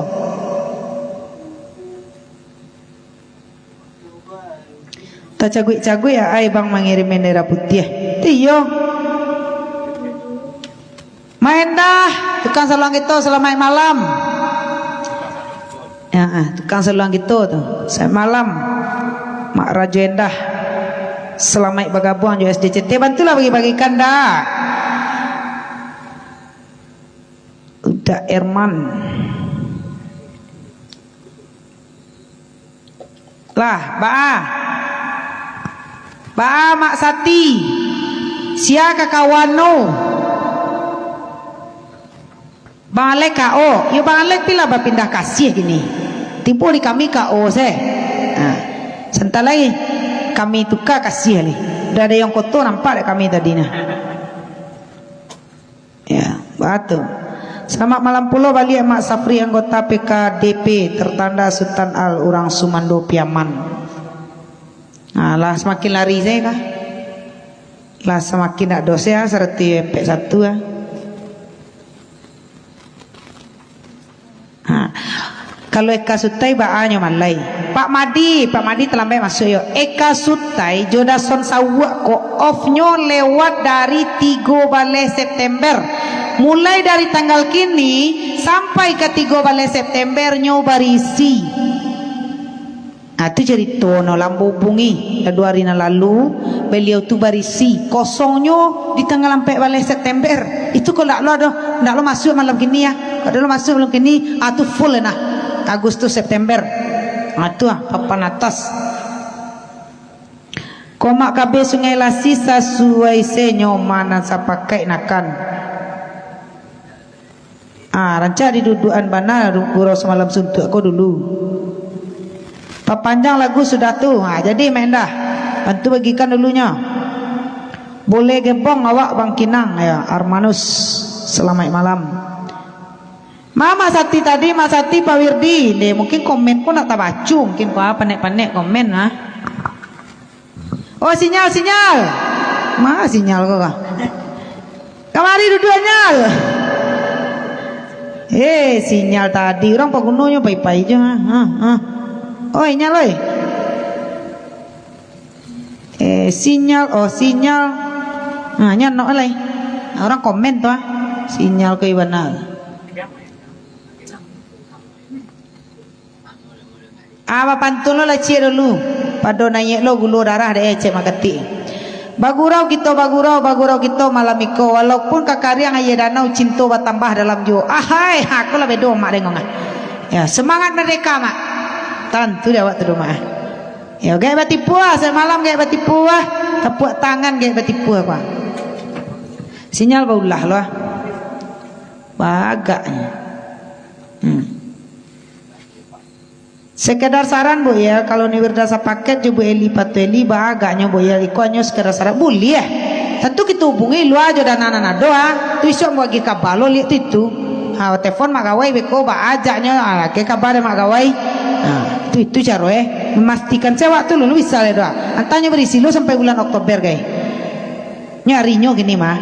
Tacaguik-caguik ai Bang mangirim bendera putiah. Iyo. Mak Endah, tukang saluang kito, salamaik malam. Ya, ah, tukang saluang kito tu. Salamaik malam. Mak Rajo Endah. Salamaik bagabuang jo S D C T. Bantulah bagi-bagikan dah. Uda Erman. Lah, baa? Baa Mak Sati? Sia ka kawan nu? Bang Alek K O. Yo, Bang Alek pi lah bapindah kasih kini. Tibo di kami K O se. Ha. Santa lai kami tuka kasih lai. Uda ado yang koto nampak dek kami tadi nah. Ya, batua. Salamaik malam pulo baliak Mak Safri, anggota P K D P tertanda Sutan Al, urang Sumando Piaman. Nah, lah samakin lari sajo kah? Lah samakin dak dosa, saratuih ampek satu ah. Ha. Kalau Eka Sutai baa nyo malai. Pak Madi, Pak Madi talambaik masuak yo. Eka Sutai jo Dason Sawuak ko off-nyo lewat dari tigo baleh September. Mulai dari tanggal kini sampai ka tigo baleh September nyo barisi. Ah, tu carito no lah ambo hubungi lah duo ari nan lalu, baliau tu barisi, kosongnyo di tanggal ampek baleh September. Itu kalau ndak lo ado, ndak lo masuak malam kini ah. Kalau lo masuak malam kini, ah, tu full lah nah. Agustus, September. Ah, tu ah, papan atas. Komak kabeh Sungai Lasi sasuai se nyoman nan sapakaik nakan. Ah, rancak didudukan bana gurau samalam suntuak ko dulu. Papanjang lagu sudah tu. Ha, jadi Mak Endah, bantu bagikan dulunyo. Boleh gebong awak Bang Kinang, ya, Armanus. Salamaik malam. Ma Mak Sati tadi, Mak Sati, Pak Wirdi. Deh, mungkin komen ko ndak tabaco, mungkin ko panek-panek komen, ha. Oh, sinyal, sinyal. Ma sinyal ko kah? Kamari duduak, Nyal. Eh, sinyal tadi urang pagunonyo pai-pai jo. Ha, ha, ha. Oi, Nyal, oi. Eh, sinyal, oh, sinyal. Ha, nyo nok lai. Urang komen tu ah. Sinyal ko ibana. Ah, bapantun lo lah ciek dulu. Pado naiak lo gulo darah dek cek makatik. Bagurau kito, bagurau, bagurau kito malam iko. Walaupun ka kariang aia danau, cinto batambah dalam juo. Ahai, ha, ko lah bedo mak dengong ah. Ya, semangat merdeka, Mak. Tantu dek awak tu doh, Mak. Ya, gaek batipu ah, samalam gaek batipu ah. Tapuak tangan gaek batipu ah, Pak. Sinyal baulah lo ah. Bagaknyo. Hmm. Sekedar saran, Bu, ya, kalau ni Wirda sapaket jo Bu Eli, Patu Eli, bagaknyo, Bu, ya, iko hanyo sekedar saran. Buliah. Tantu kito hubungi lua jo dana nan ado, ah. Tu isuak ambo agiah kaba lo liak tu itu. Ha, telepon Mak Gawai beko, baajaknyo, ha, agiah kaba dek Mak Gawai. Ha, tu, itu caro, eh. Mamastikan se awak tu lulus bisa lai doh. Antahnyo barisi lo sampai bulan Oktober, gai. Nyo arinyo kini mah.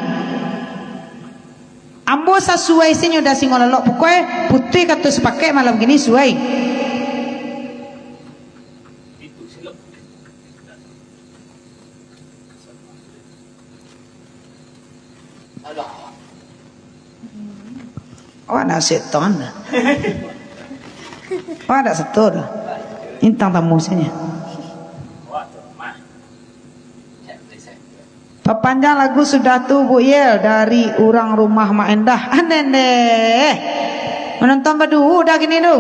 Ambo sasuai se nyo dek Singo Lalok, pokoknyo putuih kato sapakaik malam kini suai. Awak nak setan. Awak nak setor. Intang tamu sini. Papanjang lagu sudah tu, Bu Yel, dari urang rumah Mak Endah. Aneh deh. Manonton baduo dah kini tu.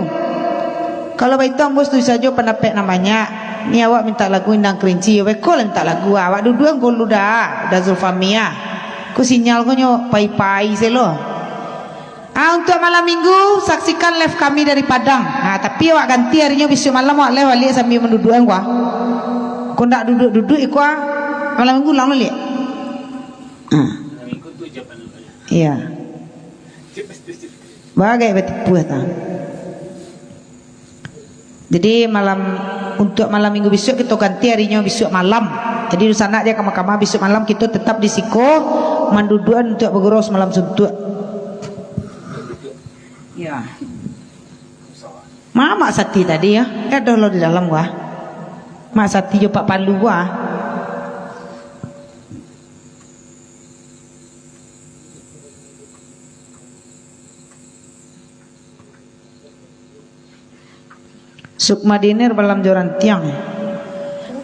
Kalau baitu, ambo satuju sajo pandapek nan banyak. Ni awak mintak lagu Indang Kerinci. Beko lah mintak lagu. Awak duduak angko lu dah. Dah Zulfami ah. Ko sinyal ko nyo pai-pai se lo. Ah, untuak malam minggu, saksikan live kami dari Padang. Ah, tapi awak ganti arinyo, bisuak malam awak live baliak sambia manduduak ko ah. Ko ndak duduak-duduak iko ah. Malam minggu ulang baliak. Ah. Iya. Bagai batipuah ta. Jadi malam, untuak malam minggu bisuak kito ganti arinyo bisuak malam. Jadi dunsanak jan ka mahkamah, bisuak malam kito tetap di siko manduduakan untuak bagurau samalam suntuak. Ya. Ma Mak Sati tadi ya? Eh, ado lo di dalam wah. Mak Sati jo Pak Palu wah. Sukma Dinir balam jo rantiang.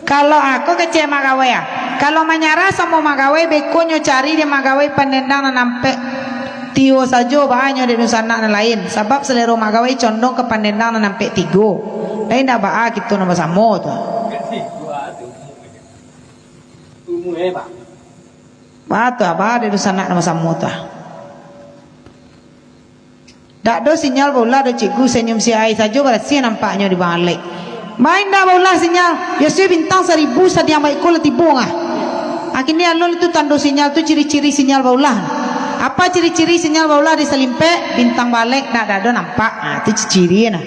Kalau aku kecek Mak Gawai ah. Kalau manyarah samo Mak Gawai, beko nyo cari dek Mak Gawai pandendang nan ampek tigo sajo, baa nyo dek dunsanak nan lain. Sabab salero Mak Gawai condong ka pandendang nan ampek tigo. Lai ndak baa kito nan basamo tu. Baa tu, baa dek dunsanak nan basamo tu. Dak ado sinyal baulah doh, Cikgu, senyum si ai sajo barasiah nampaknyo di Bang Alek. Main dak baulah sinyal, biasonyo bintang saribu sadiang baiko lah tibo ngah. Ah, kini alun itu tando sinyal tu, ciri-ciri sinyal baulah. Apa ciri-ciri sinyal baulah di Salimpek? Bintang balek dak, dak ado nampak. Ah, tu ciri-ciri nah.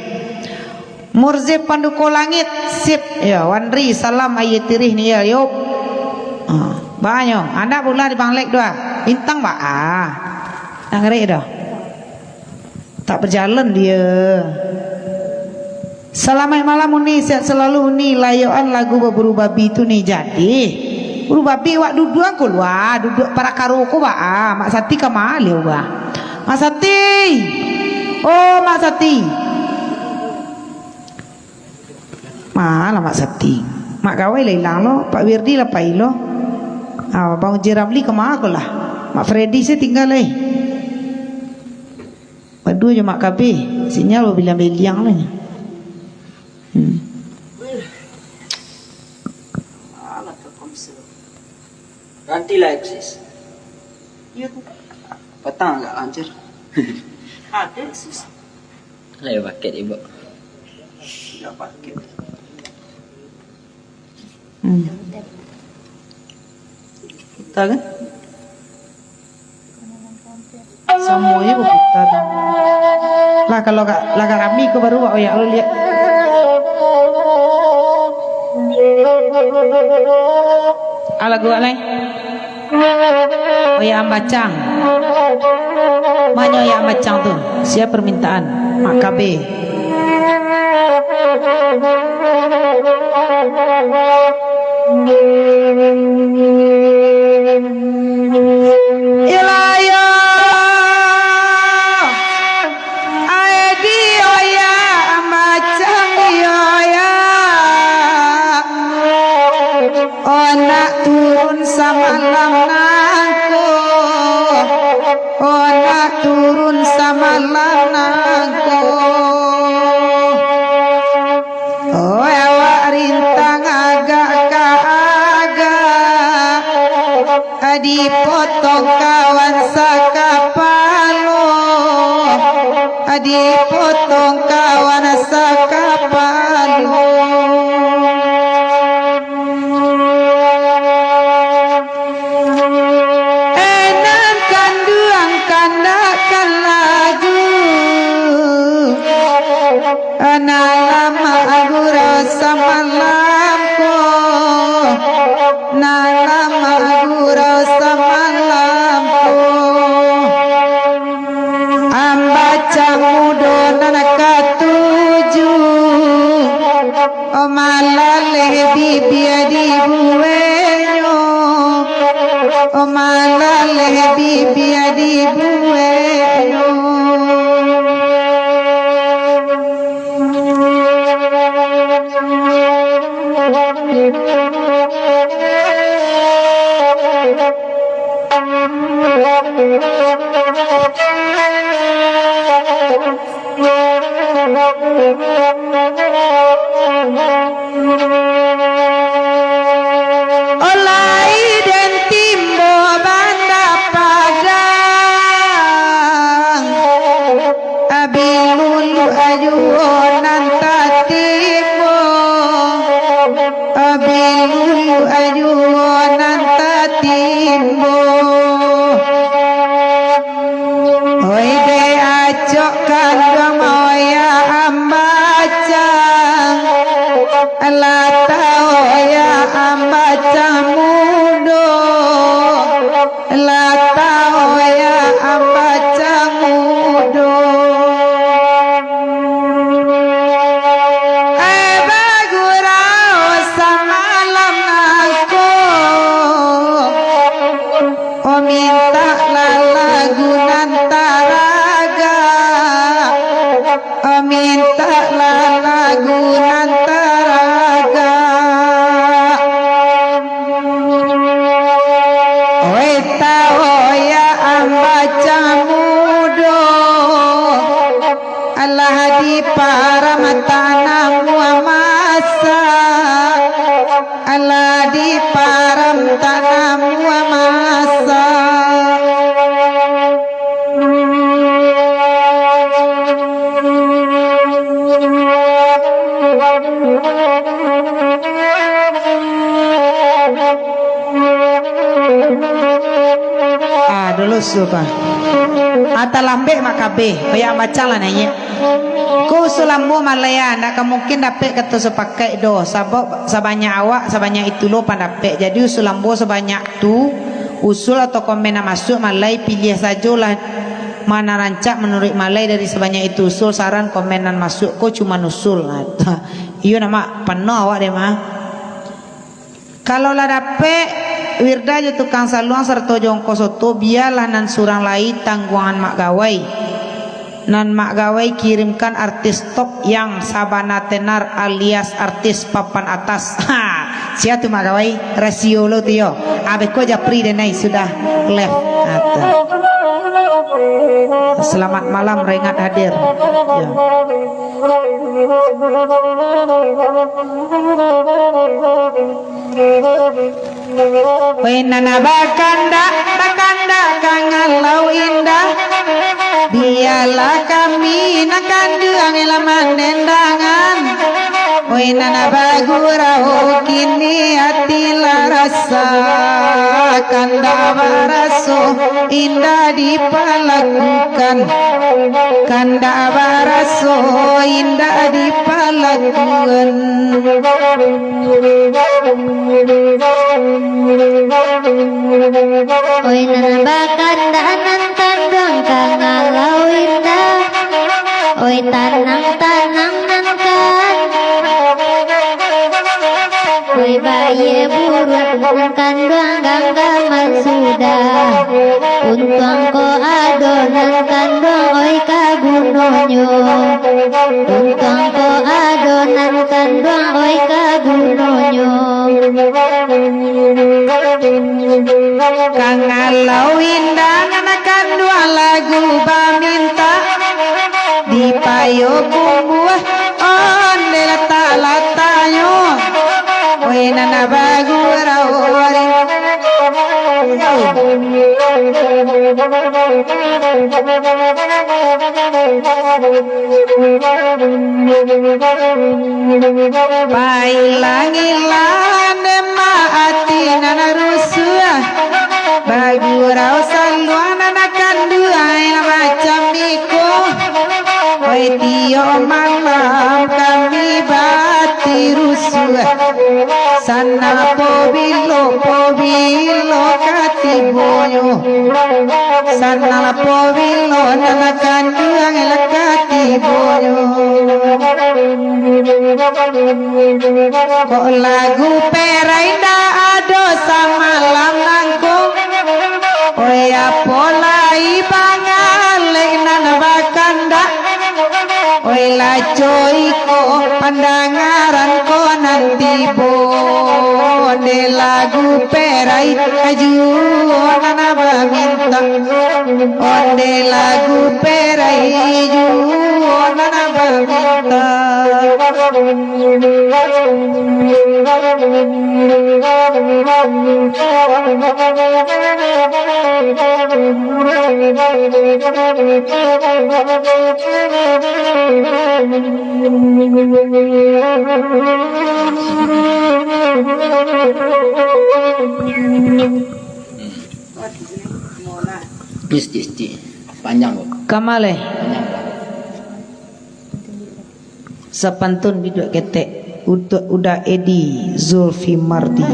Murzif Panduko Langit, sip. Yo, Wandri, salam aia tirih ni, yo, yo. Ah, banyo, anak baulah di Bang Alek tu ah. Bintang baa. Dak ngarek doh. Tak berjalan dia. Salamaik malam Uni, sehat selalu Uni, layokan lagu baburu babi tu ni jadi. Buru babi wak duduak ko lua, duduak parakaro ko baa, Mak Sati ka ma liau bah. Mak Sati. Oh, Mak Sati. Ma lah Mak Sati. Mak Gawai lah ilang lo, Pak Wirdi lah pai lo. Ah, Bang Uji Ramli ka ma ko lah. Mak Freddy se tingga lai. Baduo jo Mak Kabeh, sinyal babilang-biliang lah nyo. Hmm. Ganti lah, Sis. Iyo tu. Patang agak lancar. Ada, Sis. Lah, iyo paket, Ibu. Iyo paket. Hmm. Kita kan? Samo je baputa tu. Lah, kalau gak, lah gak rami ko baru wak oyak lo liak. Ah, lagu wak lai. Oyak Ambacang. Manyo Oyak Ambacang tu? Sia permintaan. Mak K B. Nak turun samalam nangko. Oi, awak rintang agak ka agak, dipotong kawan sakapalo, dipotong kawan sakapalo. Eh, nan kanduang kandak ka lagu, nan lamo gurau samalam ko, nan lamo gurau samalam ko. Ambacang mudo nan katuju, malaleh bibia dibuehnyo, malaleh bibia dibuehnyo. Olai den timbo Banda Padang, bilulu juo nan tatimbo, bilulu juo nan tatimbo. Oi dek acok kanduang, oi ya ambacang, lah tau ya ambacang mudo, lah tau ya ambacang mudo. Eh, bagurau samalam nangko, oh, mintaklah lagu nan taragak, oh, mintaklah lagu nan taragak. Oi tau ya ambacang mudo, alah diparam tanam masak, alah diparam tanam masak. Ah, dulu sudah. Ah, talambek mak kabeh, banyak macam lah naiak. Ko usul ambo malai, ah, ndak ka mungkin dapek kato sapakaik doh, sabab sabanyak awak, sabanyak itu lo pandapek. Jadi usul ambo sabanyak tu, usul atau komen nan masuak malai, piliah sajolah ma nan rancak manuruik malai dari sabanyak itu usul, saran, komen nan masuak ko cuman usul. Nah, iyo nak mak, pano awak deh mah. Kalau lah dapek Wirda jo tukang saluang sarato jo ongkos oto, bialah nan surang lai tangguangan mak gawai. Nan mak gawai kirimkan artis top yang sabana tenar alias artis papan atas. Ha, sia tu mak gawai? Rasio lo tu yo. Abih ko japri denai sudah live. Ha, tu. Selamat malam, Rengat hadir. Ya. Weh, nan bakandak, bakandak kangalau indah, bialah kami nan kanduang lah mandendangan. Weh, nan bagurau kini ati lah rasa, kandak baraso indak dipalakukan, kandak baraso indak dipalakuan. Oi nan bakandak nan kanduang kangalau indah, oi tanang-tanang nan kan. Oi, bayie buruak nan kanduang ganggaman sudah. Untuang ko ado nan kanduang, oi, ka gunonyo. Untuang ko ado nan kanduang, oi, ka gunonyo. Kangalau indah nan kanduang Lagu bamintak di payo kumbuah, ondeh latak-lataknyo, oi nan bagurau. Pailang-ilang dek mak ati nan rusuah, bagurau saluang nan kanduang macam iko. Oi, tiok malam kami bati rusuah, sanang pabilo, pabilo ka tibonyo. Sanang pabilo nan kanduang lah ka tibonyo. Kok lagu perai ndak ado samalam nangko. Oi, apo lai Bang Alek nan bakandak. Oi, laco iko pandangaran ko nan tibo, ondeh lagu perai juo nan bamintak, ondeh lagu perai juo nan bamintak. Mistik-mistik. Panjang, Bang. Kamaleh. Panjang, Bang. Sapantun biduak ketek, Uda-, Uda Edi Zulfimardi.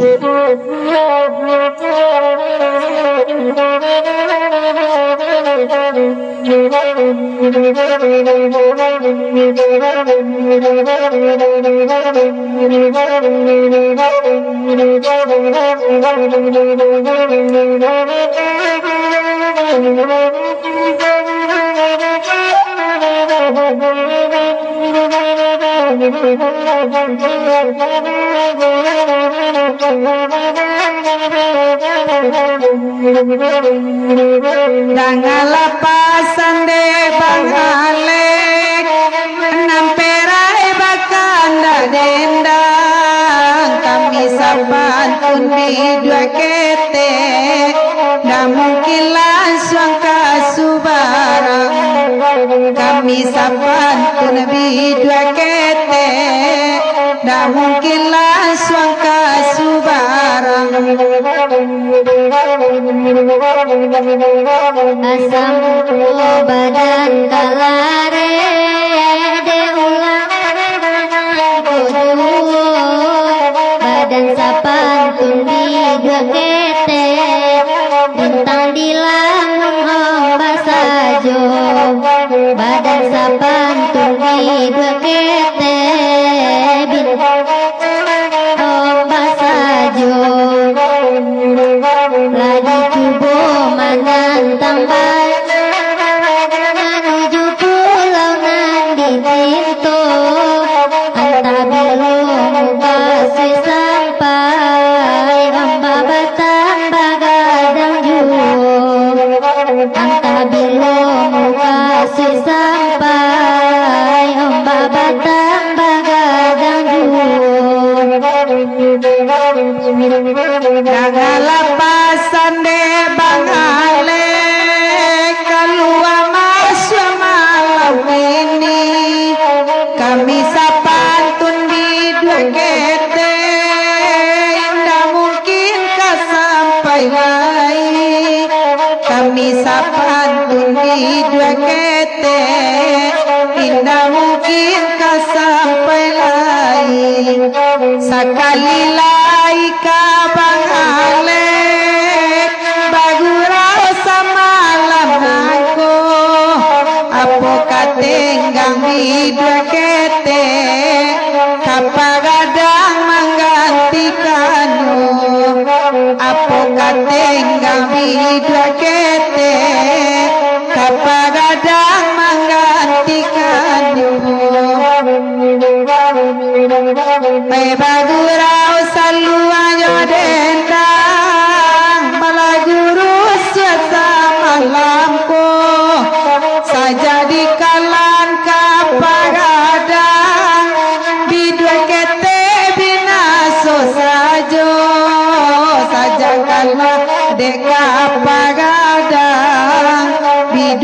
Dangalah pasan dek Bang Alek, nan perai bakandak dendang, kami sapantun biduak ketek, ndak mungkin lansuang ka subarang. Kami sapantun biduak ketek, ndak mungkin lansuang ka subarang. Asa muko badan ka lareh dek ulah. Badan sapantun biduak ketek, rintang dilamun ombak sajo. Badan sapantun biduak ketek, bintang ombak sajo. Lah dicubo manantang bala, manuju pulau nan dicinto. Antah bilo mukasuik sampai, ombak batang bagadang juo. Antah bilo mukasuik sampai, ombak batang bagadang juo. Dangalah pasan dek Bang Alek, kalua masuak malam kini. Kami sapantun biduak ketek, indak mungkin ka sampai lai. Kami sapantun biduak ketek, indak mungkin ka sampai lai. Sakali lai ka Bang Alek, bagurau samalam nangko. Apo ka tenggang biduak ketek, ka pagadang manggantikannyo. Apo ka tenggang biduak ketek, ka pagadang manggantikannyo. Pai bagurau saluangnyo dendang, balagu rusuah samalam ko.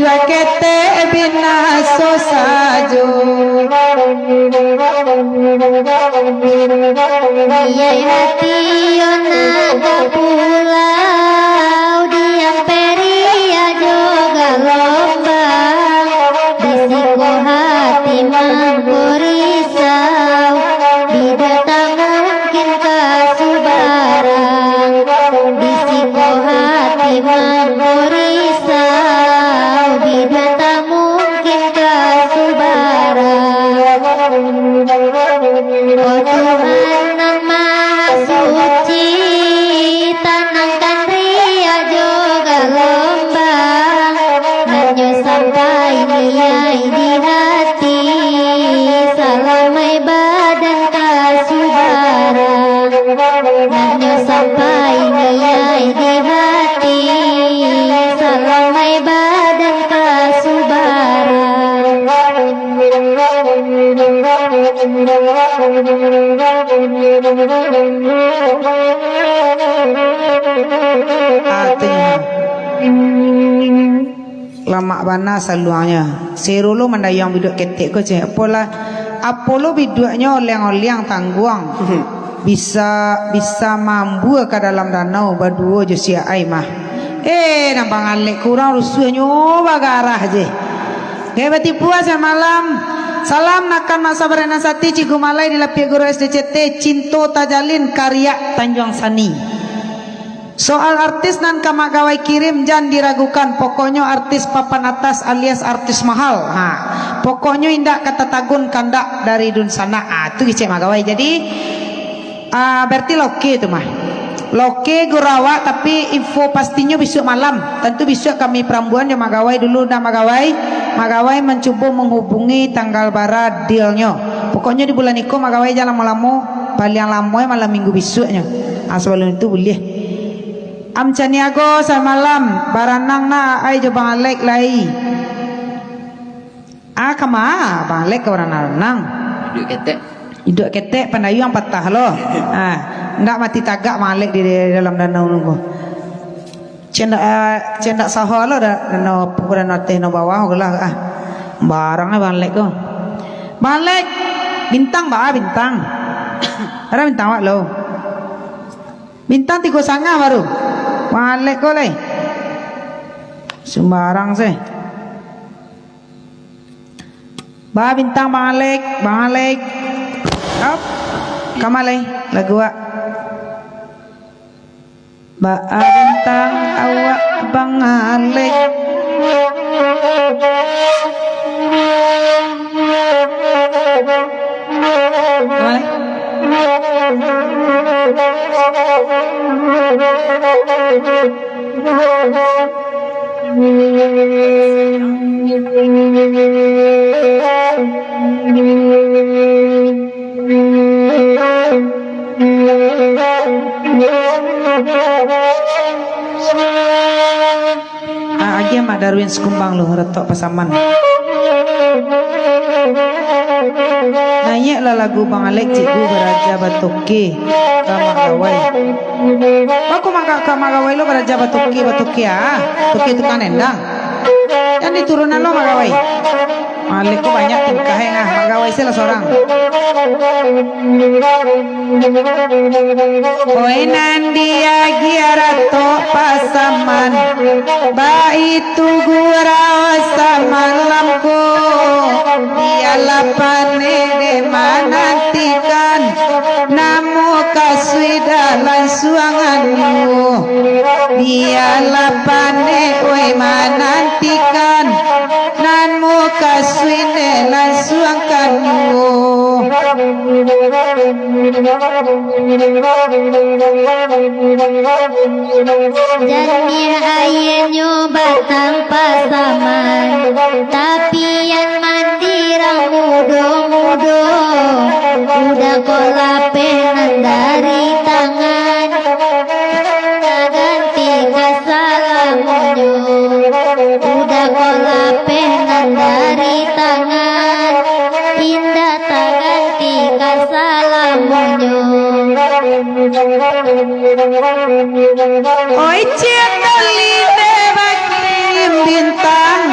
Ketek binaso sajo. Niai hati yo nak ka pulau, diam peri ajo galombang, di siko hati mangkurisau, bida tak mungkin ka subarang. Di siko hati mangkurisau, bida tak mungkin ka subarang. Oh Tuhan nan Maha Suci, tanangkan riak jo galombang, nan nyo sampai niai di hati, salamai badan ka subarang. Nan nyo sampai niai di hati, salamai badan ka subarang. Atinyo. Lamak bana saluangnyo. Sero lo mandayuang biduak ketek ko, ceh. Apolah, apo lo biduaknyo oliang-oliang tangguang. Bisa, bisa mambua ka dalam danau baduo jo si Aai mah. Eh, nan Bang Alek kurang rusuahnyo bagarah je. Oke, batipu ah samalam. Salam nakan masa barenan sati, Cikgu Malai di Lapiak Guru S D C T, Cinto Tajalin, Kariak, Tanjuang Sani. Soal artis nan ka Mak Gawai kirim, jan diragukan. Pokoknyo artis papan atas alias artis mahal. Ha. Pokoknyo indak ka tatagun kandak dari dunsanak. Ah, tu kecek Mak Gawai. Jadi, ah, berarti lah oke tu mah. Lah oke guru awak, tapi info pastinyo bisuak malam. Tantu bisuak kami perambuan jo Mak Gawai dulu, ndak Mak Gawai. Mak Gawai mancubo manghubungi tanggal bara dealnyo. Pokoknyo di bulan iko Mak Gawai jan lamo-lamo, paliang lamo malam minggu bisuaknyo. Ah, sabalum itu buliah. Am caniago samalam, baranang nah Aai jo Bang Alek lai. Ah, kama Bang Alek ka baranang-ranang? Iduak ketek. Iduak ketek, pandayuang patah lo. Ah, ndak mati tagak Bang Alek di, di dalam danau nunggu. Cendak, ah, cendak saho lo da-, danau, danau ateh, danau bawah lah, ah. Barang lah Bang Alek ko. Bang Alek, bintang ba, bintang. Ada bintang wak lo. Bintang tigo sangah baru. Bang Alek ko lai. Sumbarang se. Ba bintang Bang Alek, Bang Alek. Op. Kama lai lagu wak. Ba bintang awak Bang Alek. Kama lai. Ah, agiah Mak Darwin sakumbang lo, Ratok Pasaman. Naiaklah lagu Bang Alek, Cikgu Baraja Batoke ka Mak Gawai. Bako Mak Ga-, ka Mak Gawai lo baraja batoke, batoke ah. Toke tukang nendang. Jan diturunan lo Mak Gawai. Mak Alek ko banyak tingkah, eh, ah. Mak Gawai se lah sorang. Oi nan diagiah Ratok Pasaman, baitu gurau samalam ko. Bialah panek dek manantikan, namuah kasuik dak langsuangannyo. Bialah panek oi manantikan, namuah kasuik dak langsuangkannyo. Janiah aianyo batang Pasaman, tapian mandirang mudo-mudo. Udah ko lapeh nan dari tangan, taganti ka salamonyo. Udah ko lapeh nan dari tangan, indak taganti ka salamonyo. Oi, ciek kali dek bakirim bintang.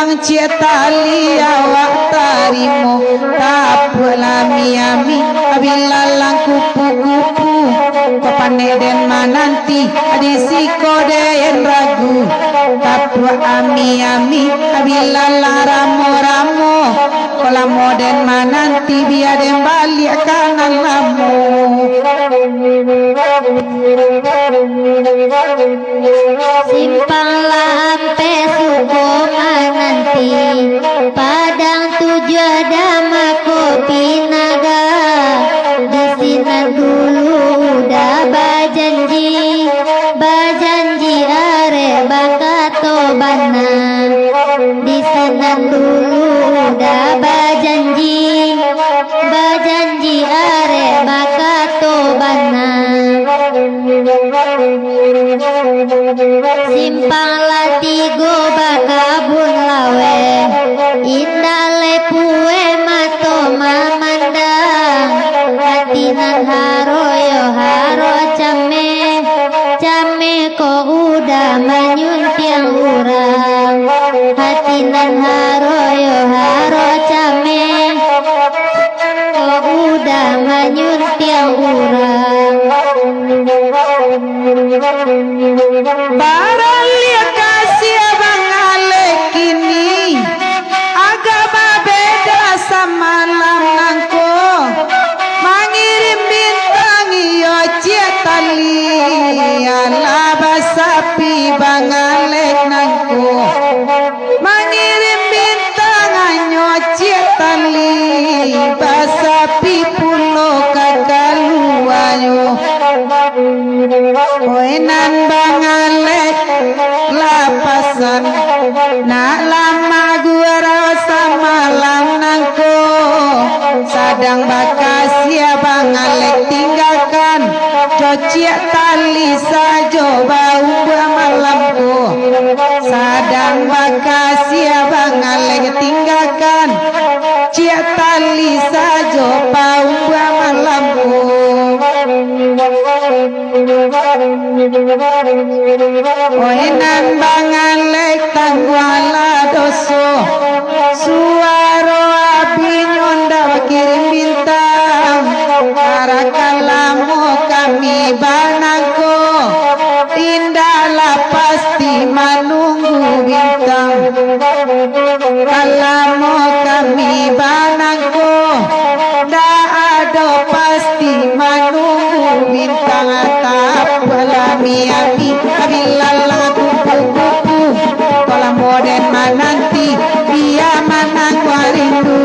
Ciek tali awak tarimo, tapuak lami-ami, bilalang kupu-kupu, ko panek den mananti, di siko den ragu, tapuak ami-ami, bilalang ramo-ramo, ko lamo den mananti, bia den baliak ka nan lamo. Simpang Lampeh suko mananti, Padang Tujuah Dama Kopi Naga. Di sinan dulu udah bajanji, bajanji arek bakato bana. Di sinan dulu udah bajanji, bajanji arek bakato bana. Simpang lah tigo bakabun laweh, indak lai pueh mato mamandang. Hati nan haro yo haro cameh, cameh ko udah manyuntiang urang. Hati nan haro yo haro cameh, ko udah manyuntiang urang. Baraliak ka sia Bang Alek kini, agak babeda samalam nangko. Mangirim bintang iyo ciek tali, alah basapi Bang Alek nangko. Mangirim bintang anyo ciek tali, basapi pulo ka kaluanyo. Oi nan Bang Alek, lah pasan, nak lamak gurau samalam nangko. Sadang bakasia Bang Alek tinggakan, jo ciek tali sajo baumbuah malam ko. Sadang bakasia Bang Alek tinggakan, ciek tali sajo baumbuah malam ko. Oi nan Bang Alek, tangguanglah doso. Suaro abinyo ndak bakirim bintang. Arakah lamo kami banangko, indaklah pasti manunggu bintang. Kalamo kami banangko, ndak ado pasti manunggu bintang. Tapuak lami-ami, bilalang kupu-kupu, ko lamo den mananti, bia manangguang rindu.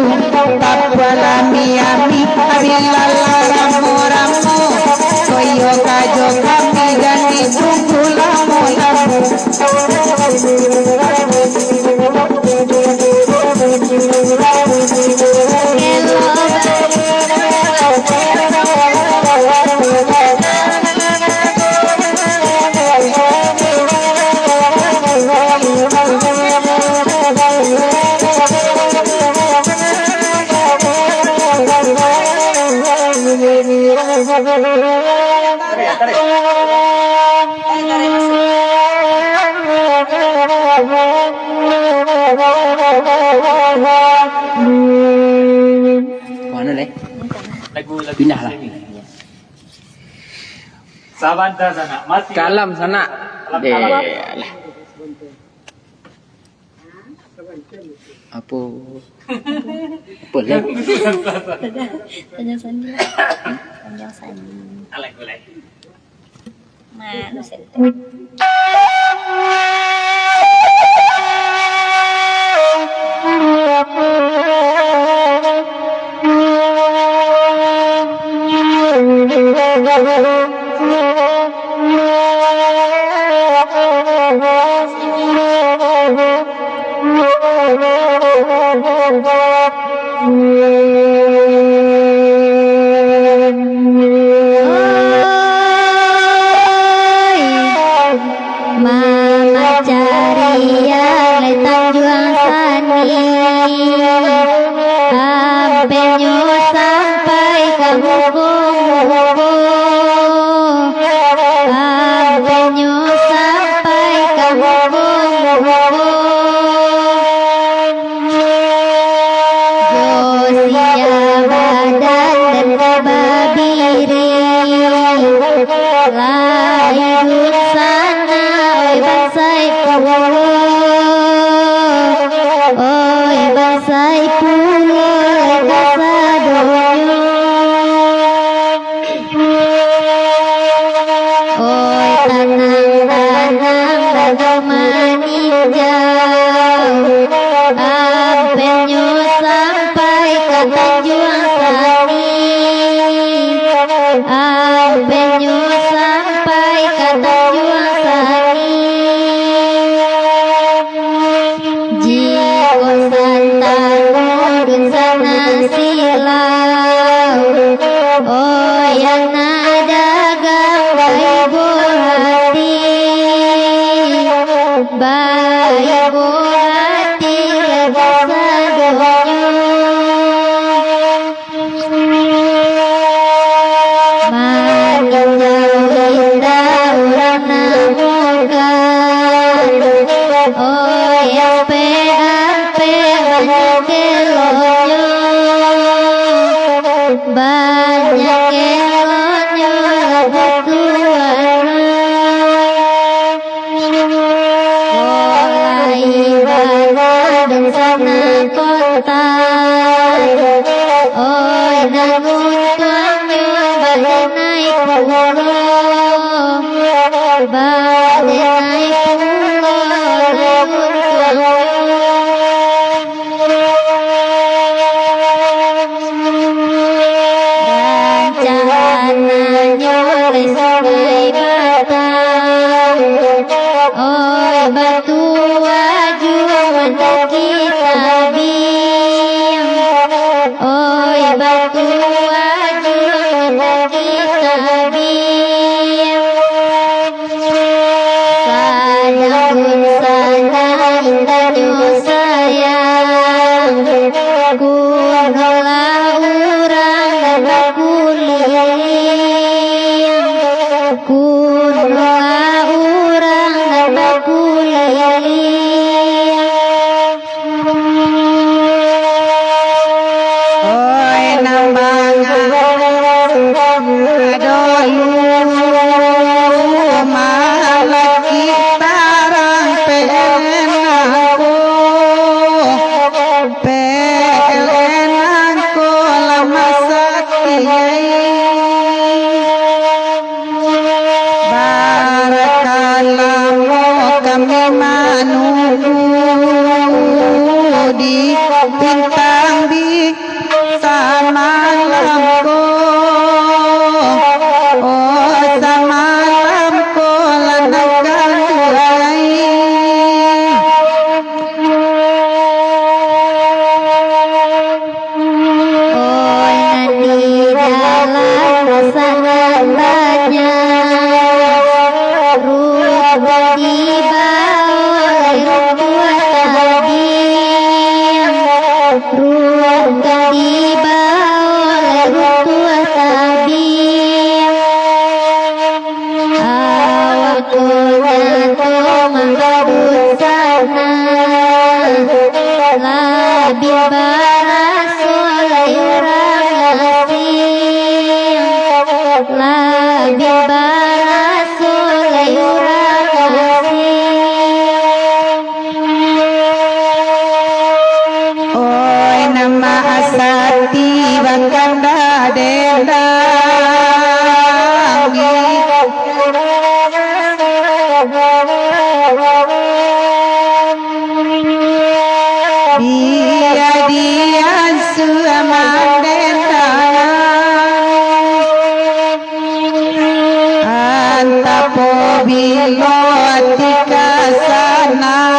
Tapuak lami-ami, bilalang ramo-ramo, ko iyo kajo kami dani tunggu lamo-lamo. Mano, Le? Lagu, lagu. Pindah lah. Sabanta sanak, masih. Kalam sanak. Kalam, kalam. Deh, alah. Apo? Apo, Le? Tanjung Sandi lah. Tanjung Sandi. Alah, boleh. Mano sih? Badenai pulo lauik. Rancananyo lai sadai batang. Oi, batua juo mandaki tabiang. Oi, batua juo mandaki tabiang. Sadang gunsanak indak nyo sayang. Kunolah urang nan bakuliliang. Kunolah urang nan bakuliliang. Oi, nan bangaran dulu malaki tarang P L N angko, P L N angko lah masakti. Barakalamo kami manunggu di bintang di samalam ko. Oh, samalam ko lanang kanduang. Oi, nan di dalam pasangan banyak, rupa dibao lai rupa tabiang, rupa dibao lai rupa tabiang. Awak ko nyato mangadu sanak, labiah baraso lai urang asing, labiah baraso lai urang asing. Oi, nan maasati bakanda dendang. Dia diansuah mandendang. Antapobilo tika sanang,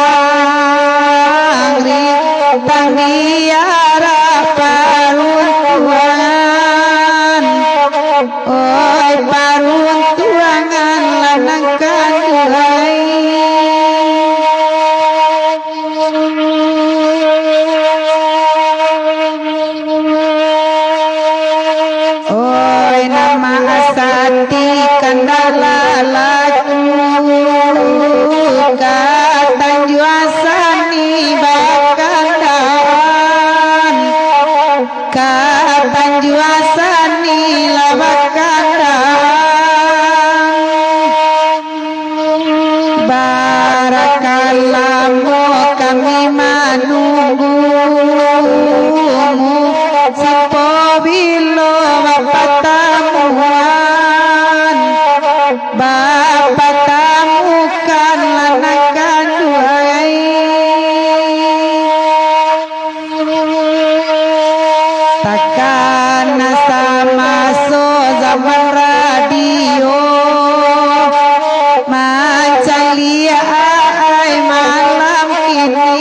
rintang diarak paruntuangan. Oi, paruntuangan lanang kanduang. Oi, nan maasati kandak lalaku, ka tanjuang sani bakandaan, ka tanjuang sani lah bakandaan. Barakalamo kami manunggumu, sipo bilo bapatamuan, bapatamukan lanang kanduang. Takana samaso zaman radio, mancaliak ai malam kini.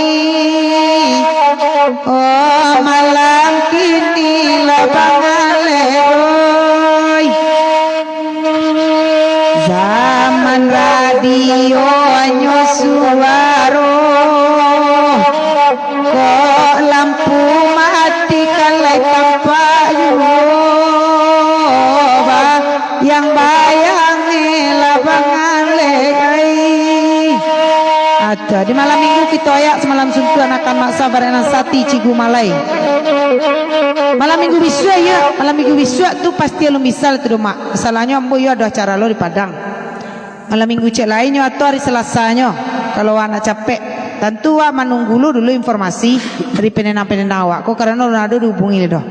Oh, malam kini lah bangaleh, oi. Zaman radio hanyo suaro, kok lampu mati kan lai tampak juo, bayang-bayang e lah bangaleh ai. Aduh, di malam minggu kito ayak samalam suntuak nak kan maksa barenang sati Cigu Malai. Malam minggu bisuak, iyo, malam minggu bisuak tu pasti alun bisa tu, Mak. Masalahnyo ambo iyo ado acara lo di Padang. Malam minggu cek lainnyo atau hari Selasanyo, kalau awak nak capek. Tantu awak manunggu lo dulu informasi dari penenang-penenang awak ko, karano alun ado dihubungi lai doh.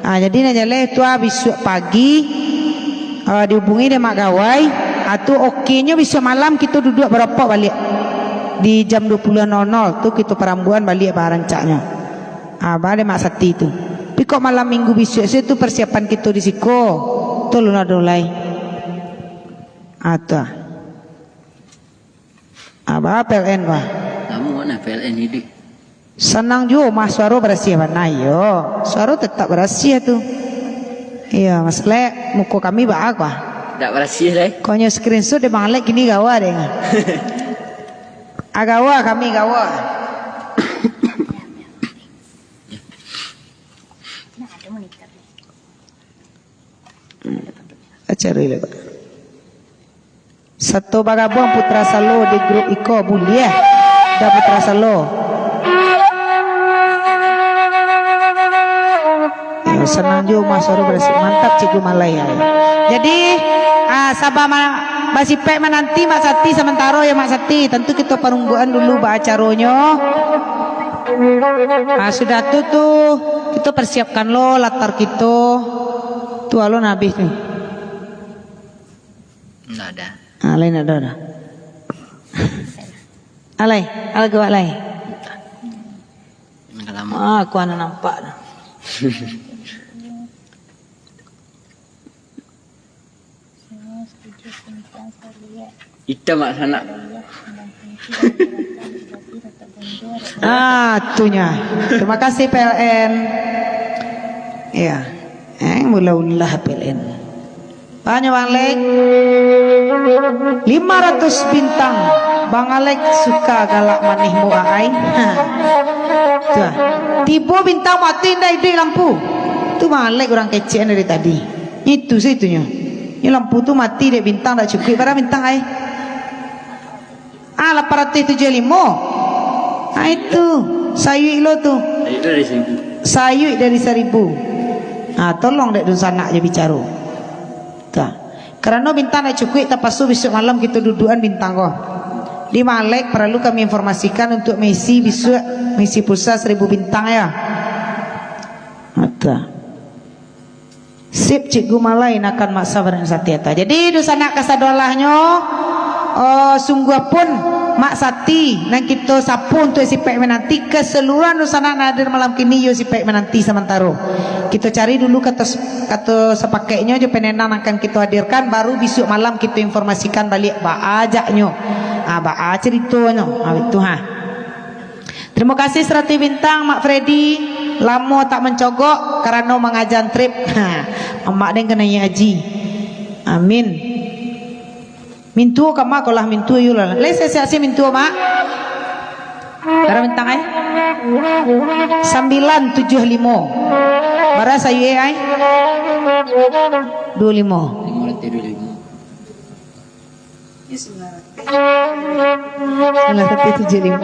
Ah, jadi nan jaleh tu, ah, bisuak pagi, ah, dihubungi dek Mak Gawai. Ah, tu okenyo bisuak malam kito duduak barokok baliak. Di jam dua puluh nol nol tu kito parambuan baliak barancaknyo. Ah, ba dek Mak Sati tu. Tapi kok malam minggu bisuak se tu persiapan kito di siko. Tu alun ado lai. Ah, tu ah. Ah, ba P L N ko ah. Lamo nah P L N iduik. Sanang juo mah, suaro barasiah bana, iyo. Suaro tetap barasiah tu. Iyo, masalah muko kami baa ko ah. Dak barasiah lai. Konyo screenshot dek Bang Alek kini gawa dek. Ah, gawa kami, gawa. Acara ile, Pak. Sato bagabuang Putra Salo di grup iko, buliah. Dah Putra Salo. Yo, sanang juo mah suaro barasiah. Mantap, Cikgu Malai, yo. Jadi, ah, saba ma-, basipaik mananti Mak Sati samantaro, yo, Mak Sati. Tantu kito parungguan dulu baacaronyo. Ah, sudah tu, tu, kito persiapkan lo latar kito. Tu alun abih tu. Ndak ada. Ah, lain ado dah. Alai, alai gawak lai. Ndak lamo. Ah, aku ana nampak dah. Ita mak sanak. Ah, tunyo. Terima kasih P L N. Iya. Eh, mula-ula P L N. Banyak Bang Alek. Lima ratus bintang. Bang Alek suka galak manih mu ai. Ha. Tu ah. Tibo bintang mati ndak iduik lampu. Tu Bang Alek urang kecek dari tadi. Itu sih itunyo. Ni lampu tu mati dek bintang dak cukuik, bara bintang ai. Ah, lapan ratuih tujuah limo. Ah, itu. Sayuik lo tu. Sayuik dari seribu. Sayuik dari seribu. Ah, tolong dek dunsanak je bicaro. Tuh. Karano bintang dak cukuik, tapaso besok malam kito dudukan bintang ko. Di Malek paralu kami informasikan untuk misi besok, misi pulsa seribu bintang ya. Tuh. Sip, Cikgu Malai nakan maksa barang satiata. Jadi, dunsanak kasadolahnyo, oh, sungguahpun Mak Sati nan kito sapo untuk sipaik mananti, keseluruhan dunsanak nan hadir malam kini yo sipaik mananti samantaro. Kito cari dulu kato, kato sapakaiknyo jo penenang nan akan kito hadirkan, baru bisuak malam kito informasikan baliak baa jaknyo. Ah, baa caritonyo. Ah, itu ha. Terima kasih saratuih bintang, Mak Freddy. Lamo tak mancogok karano mangajan trip. Ha, Amak den kanai haji. Amin. Mintuo ka Mak, ko lah mintuo yo lah. Lai siap-siap mintuo, Mak. Bara bintang ai? Sambilan tujuah limo. Bara sayuik ai? Duo limo. Limo ratuih duo limo. Salah satu tujuh lima.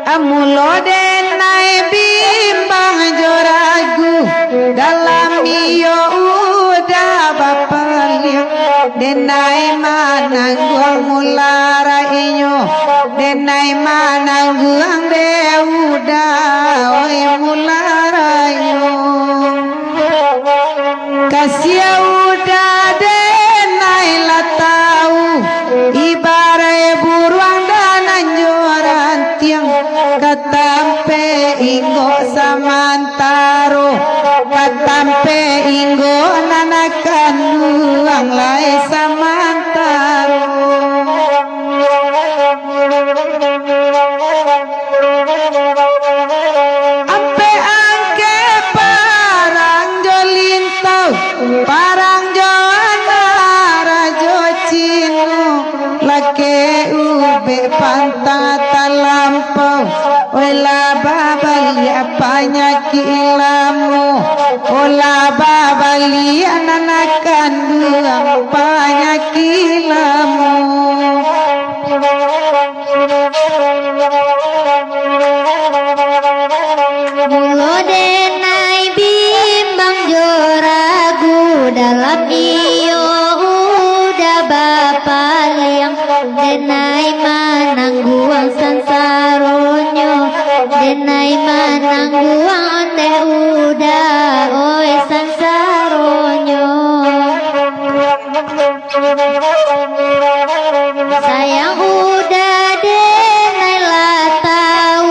Amulo denai bimbang jo ragu, dalam iyo udah bapaliang. Denai manangguang mularai inyo, denai manangguang dek udah, oi mularai inyo. Kasiah udah denai lah tau, ibarai buruang nan anjo rantiang, ka tampek inggo samantaro, ka tampek inggo nan akan duang lai samantaro. Ampek angkek parang jo lintau, parang jo anak rajo Cino, lakek ubek pantang talampau. Oi lah babaliak panyakik lamo, oi lah babaliak nan akan duang panyakik lamo. Iyo udah bapaliang, denai manangguang sansaronyo, denai manangguang ondeh udah, oi sansaronyo. Sayang udah denai lah tau,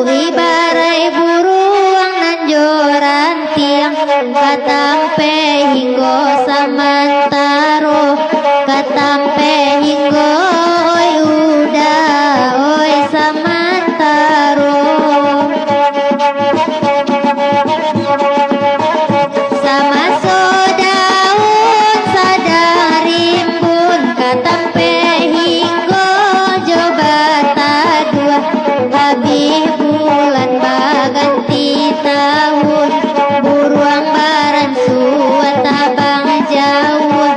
ibaraik buruang nan jo rantiang, ka tampek hinggo samantaro, ka tampek hinggo, oi udah, oi samantaro. Samaso daun sadang rimbun, ka tampek hinggo jo bataduah. Abih bulan baganti tahun, buruang baransua tabang jauah,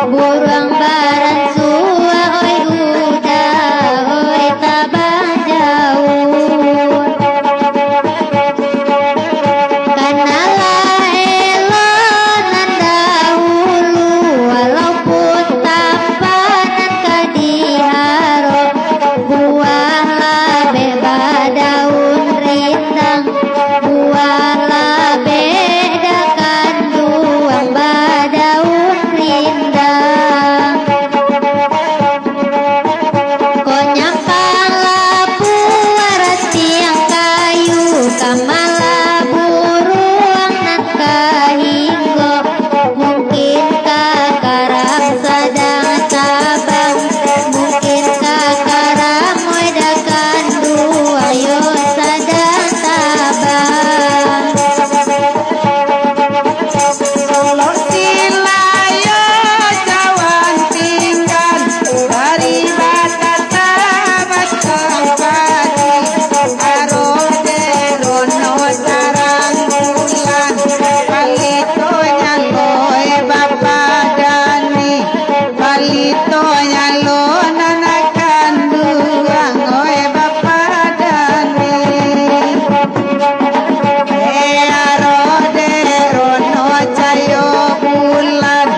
buruang baransua, oi udah, oi tabang jauah. Kanalah elok nan dahulu, walaupun tanpa nan ka diharok. Buah labeh badaun rindang, buah labeh dakan duang badaun rindang. Konyang palapuah rantiang kayu, ka malah buruang nan ka hinggo. Mungkin ka karam sadang tabang, mungkin ka karam, oi dakan duang yo sadang tabang. Solo silayo cawan pinggan, dari batata batang padi, aro dero no tarang bulan, palito nyalo e bapadani, palito nyalo nan akan duang, oi bapadani. Eh, aro dero no cayo bulan,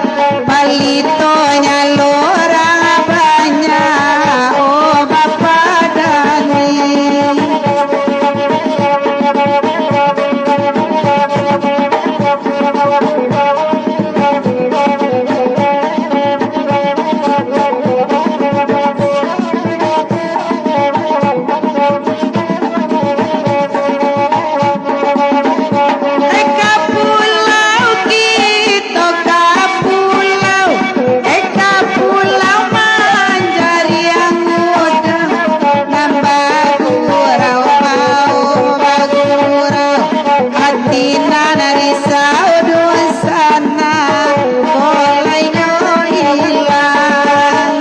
palito nyalo urang banyak, oh bapadani. Eh, ka pulau kito, ka pulau, eh, ka pulau manjadi anggota, nan bagurau, mau bagurau, ati nan risau dosa. Nah, mulai nyo ilang.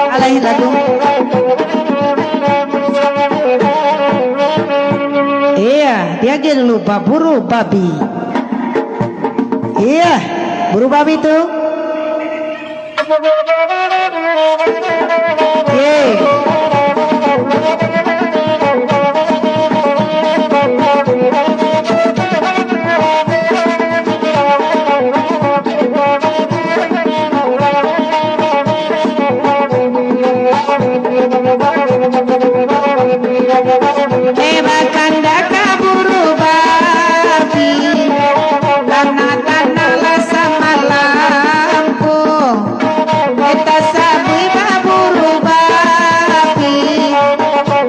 Alai lagu. Iya, diagiah dulu baburu babi. Iya, buru babi tu. Eh, bakandak ka buru babi, tanah-tanah lah samalam ko. Eh, tasabuik baburu babi,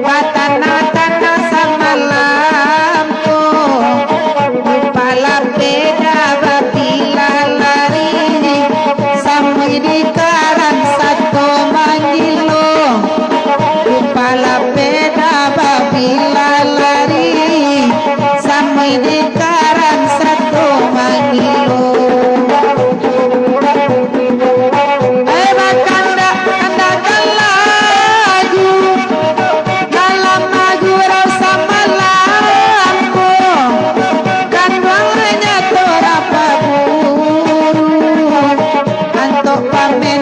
batanah-tanah samalam ko. Pala peda babilalari, samui di karang sato mangilo. Pala peda babilalari, samui di karang sato mangilo. Eh, bakandak-kandak ka lagu, dalam lagu rasa malambo, kanduang nyato rapa buru, antok pamen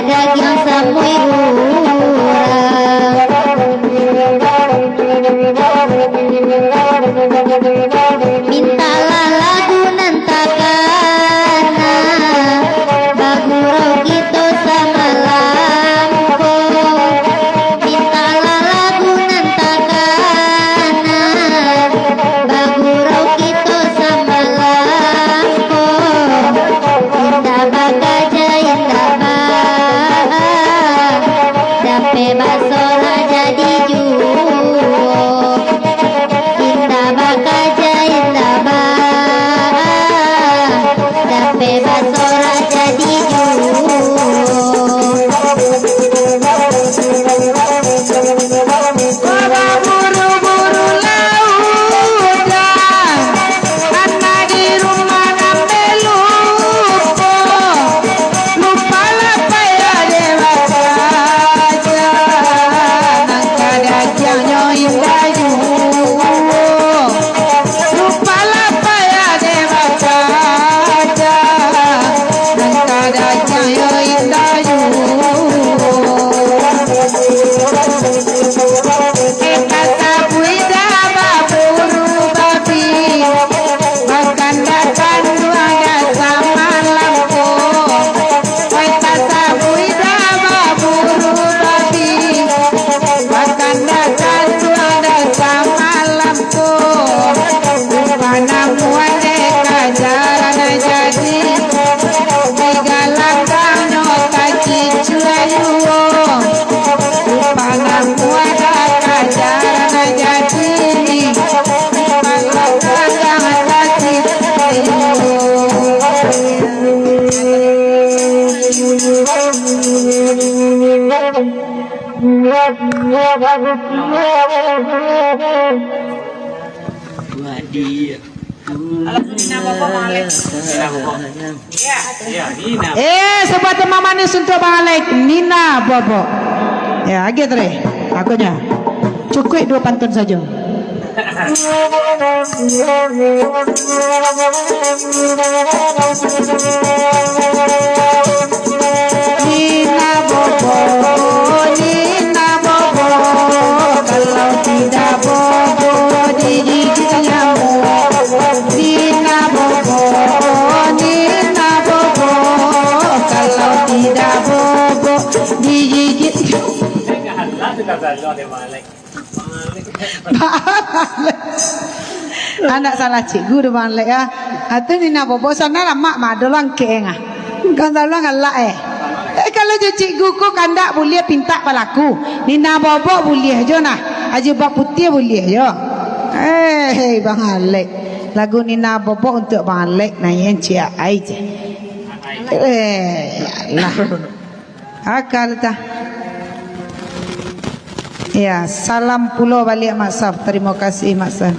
dagiang samuai urang. Mintaklah lagu nan takana, bagurau kito samalam ko. Mintaklah lagu nan takana, bagurau kito samalam ko. Indak bakaja, indak ba, dapek basorak jadi juo. Indak bakaja, indak ba, dapek basorak jadi juo. Baburu-buru lautan, anak di rumah nan belupo. Lupalah payah dek bakaja, nan kadagiangnyo indak juo. Lupalah payah dek bakaja, nan kadagiangnyo indak juo. Eka sabuik dah baburu babi, bakandak kanduang dah samalam ko. Oi tasabuik dah baburu babi, bakandak kanduang dah samalam ko. Rupa namuan dek kajaran jadi, di galakangnyo takicuah juo. Rupa namuan dek kajaran jadi, di galakangnyo takicuah juo. Alah, Nina Bobo Bang Alex. Nina Bobo. Iya. Iya, Nina. Eh, sebuah tembang manis untuk Bang Alex, Nina Bobo. Ya, agiah terus. Lagunyo. Cukuik duo pantun sajo. Nina Bobo, Nina Bobo, kalau tidak bobo digigit nyamuk. Nina Bobo, Nina Bobo, kalau tidak bobo digigit. Anak salah cikgu tu Bang Lek ah. Atu Nina Bobo sana lamak mado langkek ah. Kan salah ngalak eh. Eh, kalau jo cikgu ko kandak buliah pintak balaku. Nina Bobo buliah jo nah. Aji bak putiah buliah jo. Eh, Bang Alek. Lagu Nina Bobo untuk Bang Alek, nah, yang ciak ai je. Eh, alah. Akal tah. Ya, salam pulo baliak, Mak Saf. Tarimo kasih, Mak Saf.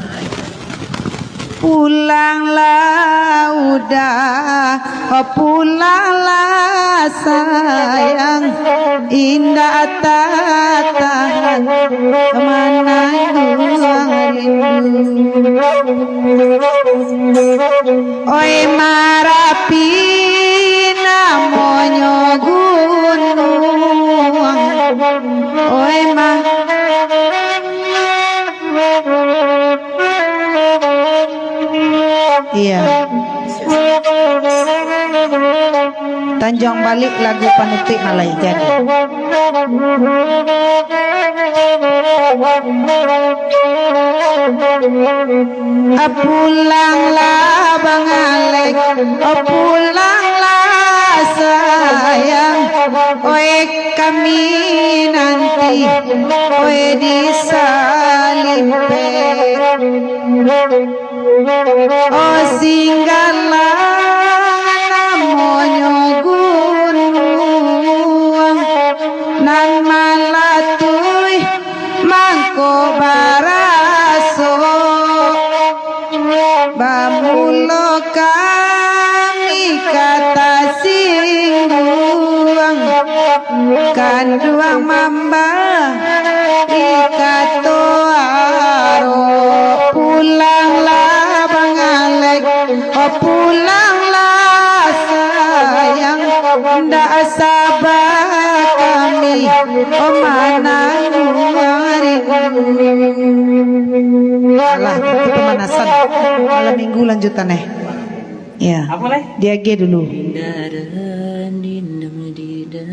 Pulanglah udah, oh, pulanglah sayang, indak tatahan manangguang rindu. Oi Marapi namonyo gunuang, oi Ma-, iya. Tanjuang baliak lagu panutuik malai jadi. Ah, pulanglah Bang Alek, oh, pulanglah sayang, oi kami nanti, oi di Salimpek. Oh, singgahlah namonyo gunuang nan malatuih mangko baraso. Bamulo kami ka tasingguang, kanduang mambari kato aro. Pulanglah Bang Alek, oh, pulanglah sayang, ndak saba Alah, itu pemanasan. Malam minggu lanjutan, eh. Ya. Diagai dulu.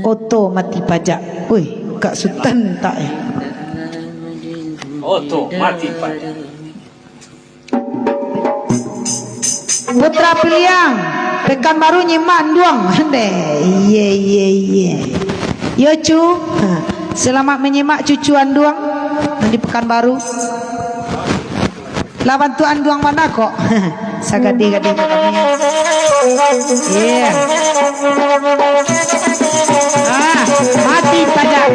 Oto mati pajak. Oi, Kak Sutan tak, eh. Oto mati pajak. Putra Piliang, Pekanbaru nyimak anduang. Ndeh, iye, iye, iye. Yo, Cu. Ha, selamat menyimak cucu anduang nan di Pekanbaru. Lah bantuak anduang mana kok? Sagade-gade kami. Iya. Ah, mati pajak.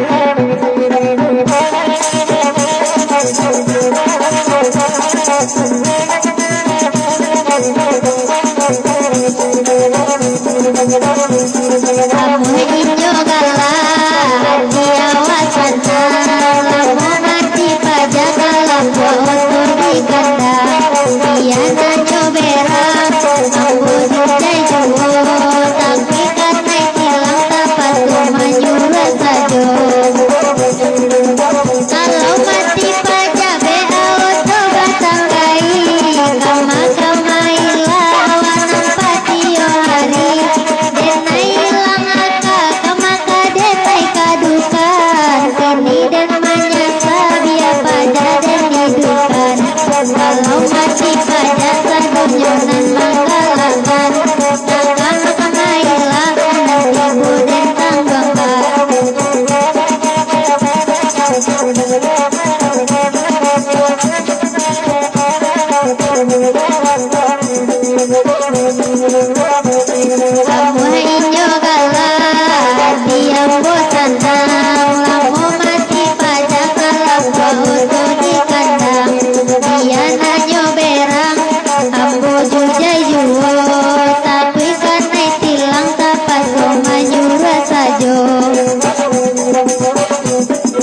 Amun inyo galak, di awak sanang, lamo mati pajak, kalambuak oto di kandang. Bia nanyo berang, ambo jutai juo, tapi kanai tilang, tapaso manyuruah sajo. Kalau mati pajak, bia oto batangkai, kama-kamailah, awak nan patio hari. Denai ilang aka, kama ka denai kadukan. Kini den manyasa, bia pajak den iduikkan. Kalau mati pajak, sadonyo nan manggalakkan. Kama-kamailah, nan tibo den tangguangkan. Amuah inyo galak, di ambo sanang, lamo mati pajak, kalambuak oto di kandang. Bia nanyo berang, ambo jutai juo, tapi kanai tilang, tapaso manyuruah sajo.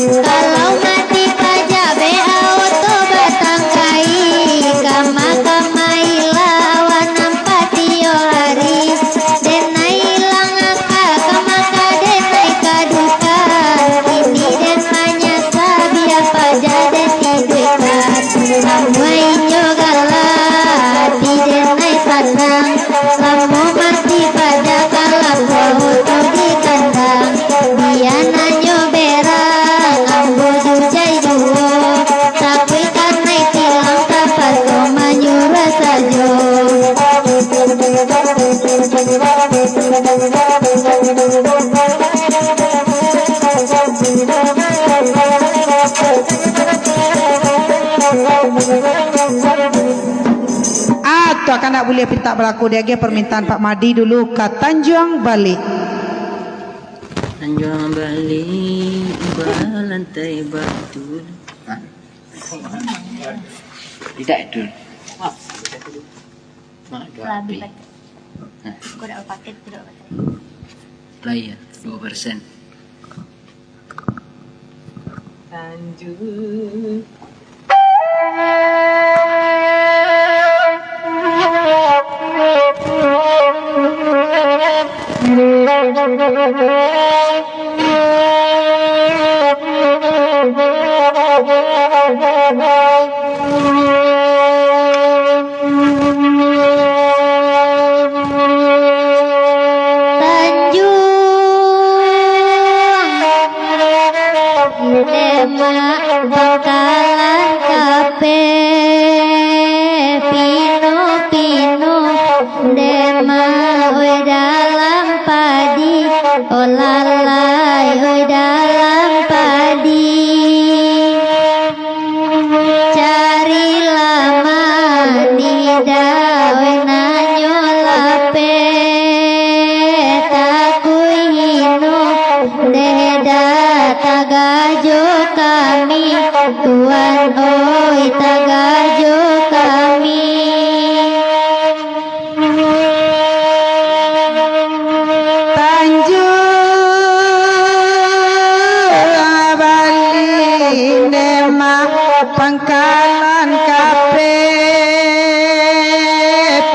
Kalau mati pajak, bia oto batangkai, kama-kamailah, awak nan patio hari. Denai ilang aka, kama ka denai kadukan. Kini den manyasa, bia pajak den iduikkan. Amuah inyo galak, ati denai sanang. Lamo mati pajak, kalambuak oto di kandang. Bia nanyo berang, ambo jutai juo, tapi kanai tilang, tapaso manyuruah sajo. Ah, tu akan ndak buliah pintak balaku, diagiah permintaan Pak Madi dulu ka Tanjuang Balik. Tanjuang Balik balantai batu. Hah? Tidak itu. Mak, dua Labi P. Pakai. Hah? Aku dah pakai, aku dah pakai. Player, dua persen. Tanjuang. Tanjuang, Demak, Bangkalan, Kape, Pino-Pino, Demak, oi dalam padi, oh lalai, oi dalam padi. Carilah manida, oi nanyo lapeh, takui hino, deh dak tagajo kami, tuan oi, tagajo kami. Tanjuang Balik, Demak, Pangkalan, Kape,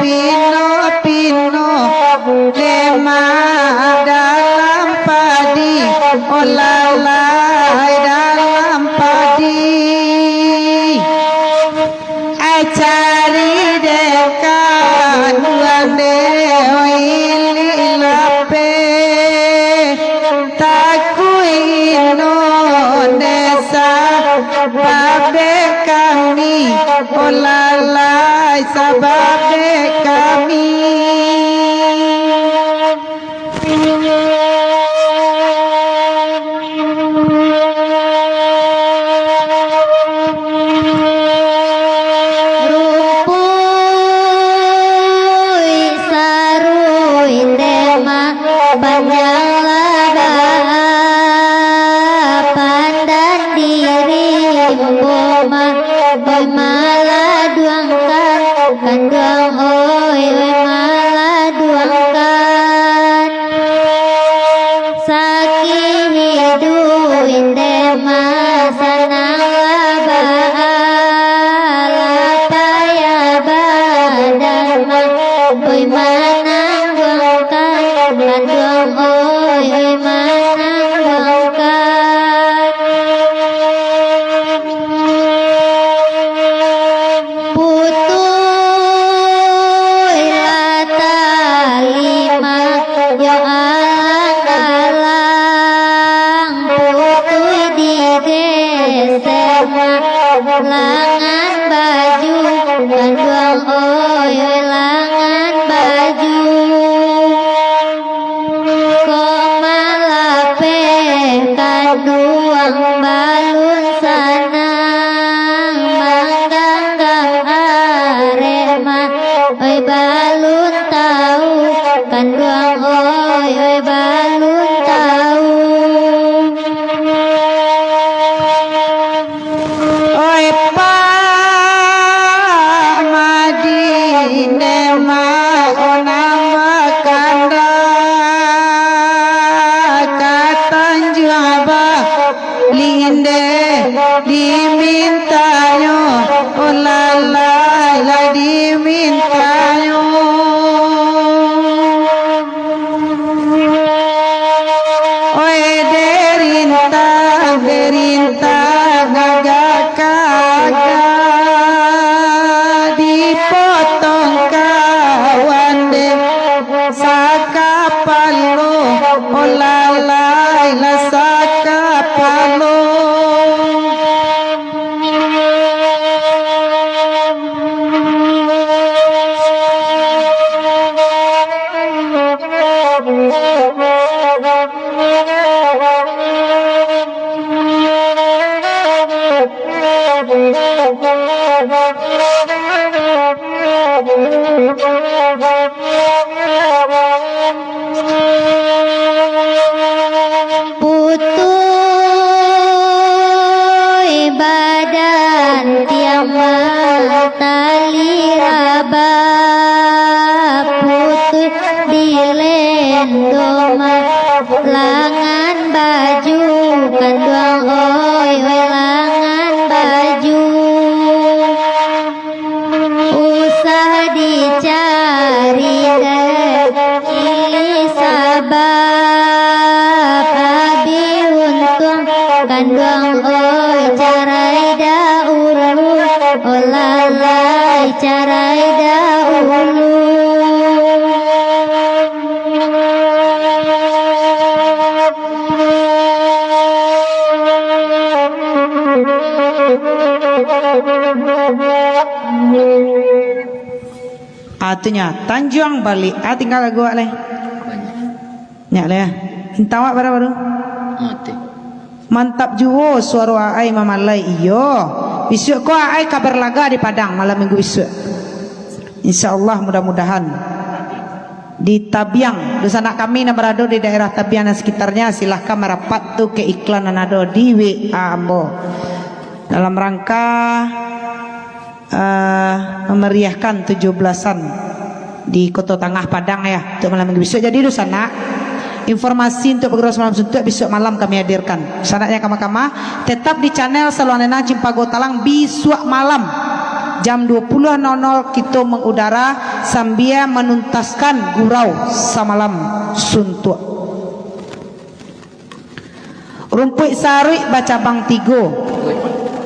Pino-Pino, Demak, dalam padi. Olalai dalam padi, ai cari deka duang de, oi ilik lapeh, takuik inun desa, sabab dek kami, olalai sabab dek kami. Rumpuik saruih dema panjang labaa, pandan diri boma, oi maladuangkan, kanduang oi, oi maladuangkan. Sakik hiduik dema sanang labaa, lah payah badan ma, oi manangguangkan, kanduang oi, oi manangguangkan. Putuihlah tali ma, yo alang-alang, putuih digeser ma, langan baju, kanduang oi, oi langan baju. Kok malapeh kanduang balun sanang, mangganggam arek ma, oi balun tawu, kanduang oi, oi balun tawu. Oi Pak Madin, Mak Onang bakanda ka Tanjuang Balinde dimintanyo, olalai lah dimintanyo. Oi derintang, derintang, agak-agak dipotong kawan dek sakapalo, olalai lah sakapalo. Putuih badan tiang ma, tali raba, putuih dilendo ma, langan baju, kanduang oi, oi langan baju. Usah dicari dek cili sabab, abih untuang kanduang oi, carai dahulu, olalai carai dahulu. Ah, tu nyo, Tanjuang Baliak. Ah, tingga lagu awak lai. Nyak lai, ah. Intan awak bara baru? Mati. Mantap juo suaro aai mamalai, iyo. Bisuak ko aai ka balaga di Padang malam minggu bisuak. Insya Allah, mudah-mudahan. Di Tabiang, dunsanak kami nan barado di daerah Tabiang dan sekitarnya, silahkan marapat tu ka iklan nan ado di W A ambo. Dalam rangka, eh, memeriahkan tujuh belasan di Koto Tangah Padang, ya, untuk malam minggu bisuak. Jadi, dunsanak, informasi untuk pagurau samalam suntuak bisuak malam kami hadirkan. Dunsanak nan kama-kama, tetap di channel Saluang Lenang Cimpago Talang bisuak malam jam dua puluh nol nol kito mengudara sambia manuntaskan gurau samalam suntuak. Rumpuik saruik bacabang tigo.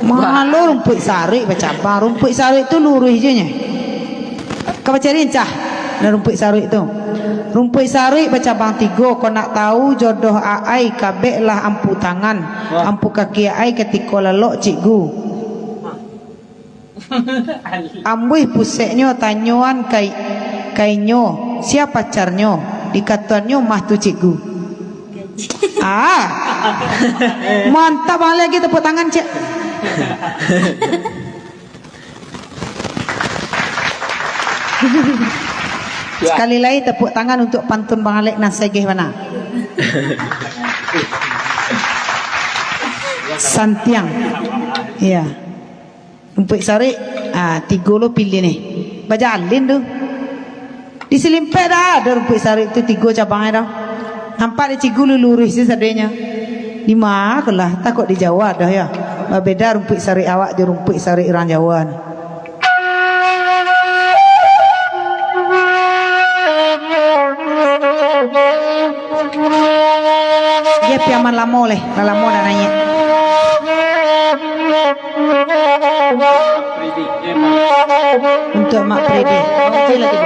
Malo rumpuik saruik bacabang. Rumpuik saruik tu luruih je nyo. Ka baca rincah, nah, rumpuik saruik tu. Rumpuik saruik bacabang tigo, kok nak tahu jodoh aai, kabeklah ampu tangan, ampu kaki aai katiko lalok, cikgu. Ambuih puseknyo, tanyoan kai-, kainyo, sia pacarnyo, dikatoannyo mah tu, cikgu. Ah. Mantap, Bang Alek, lagi tepuk tangan, cek. Sekali lai tepuk tangan untuk pantun Bang Alek nan segeh bana. Santiang. Iya. Rumpuik saruik, ah, tigo lo pilih ni. Bajalin tu. Di Silimpek dah ado rumpuik saruik tu tigo cabangnyo dah. Nampak dek cikgu luluruih se sadonyo. Di ma ko lah, takok di Jawa dah yo. Babeda rumpuik saruik awak jo rumpuik saruik urang Jawa ni. Dia piaman lamo leh, lah lamo nak naiak. Untuk Mak Fredi. Oke lah tu.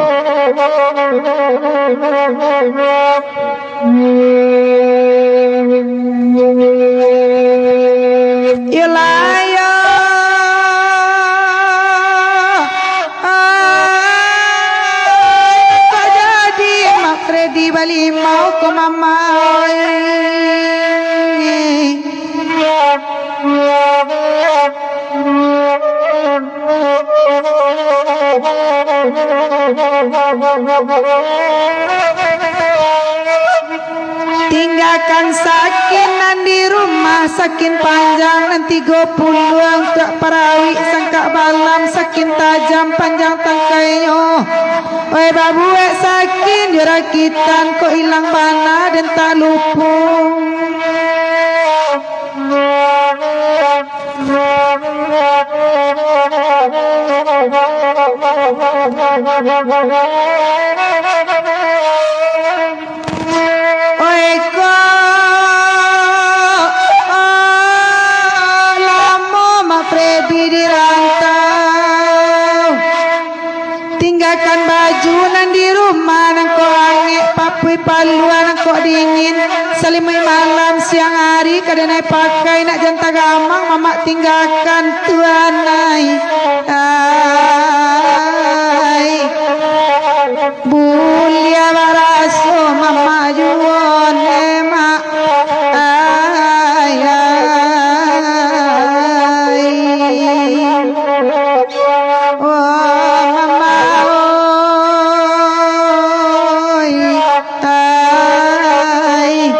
Iyolah, iyo. Ai, kok jadi Mak Fredi balimau ko, Mama, oi. Tinggakan sakin nan di rumah, sakin panjang nan tigo puluah, untuak parawik sangkak balam, sakin tajam panjang tangkainyo. Oi, babuek sakin jo rakitan, kok ilang bana den tak lupo. Oi ko, oh, lamo Mak Fredi di rantau. Tinggakan baju nan di rumah, nan kok angek, papuih paluah nan kok dingin, salimuik malam, siang ari, ka den ai pakai, nak jan tagamang, mamak tinggakan tuan ai. Ai. Buliah baraso mamak juo ne, Mak. Ai, ai. Oh, Mama, oi. Ai.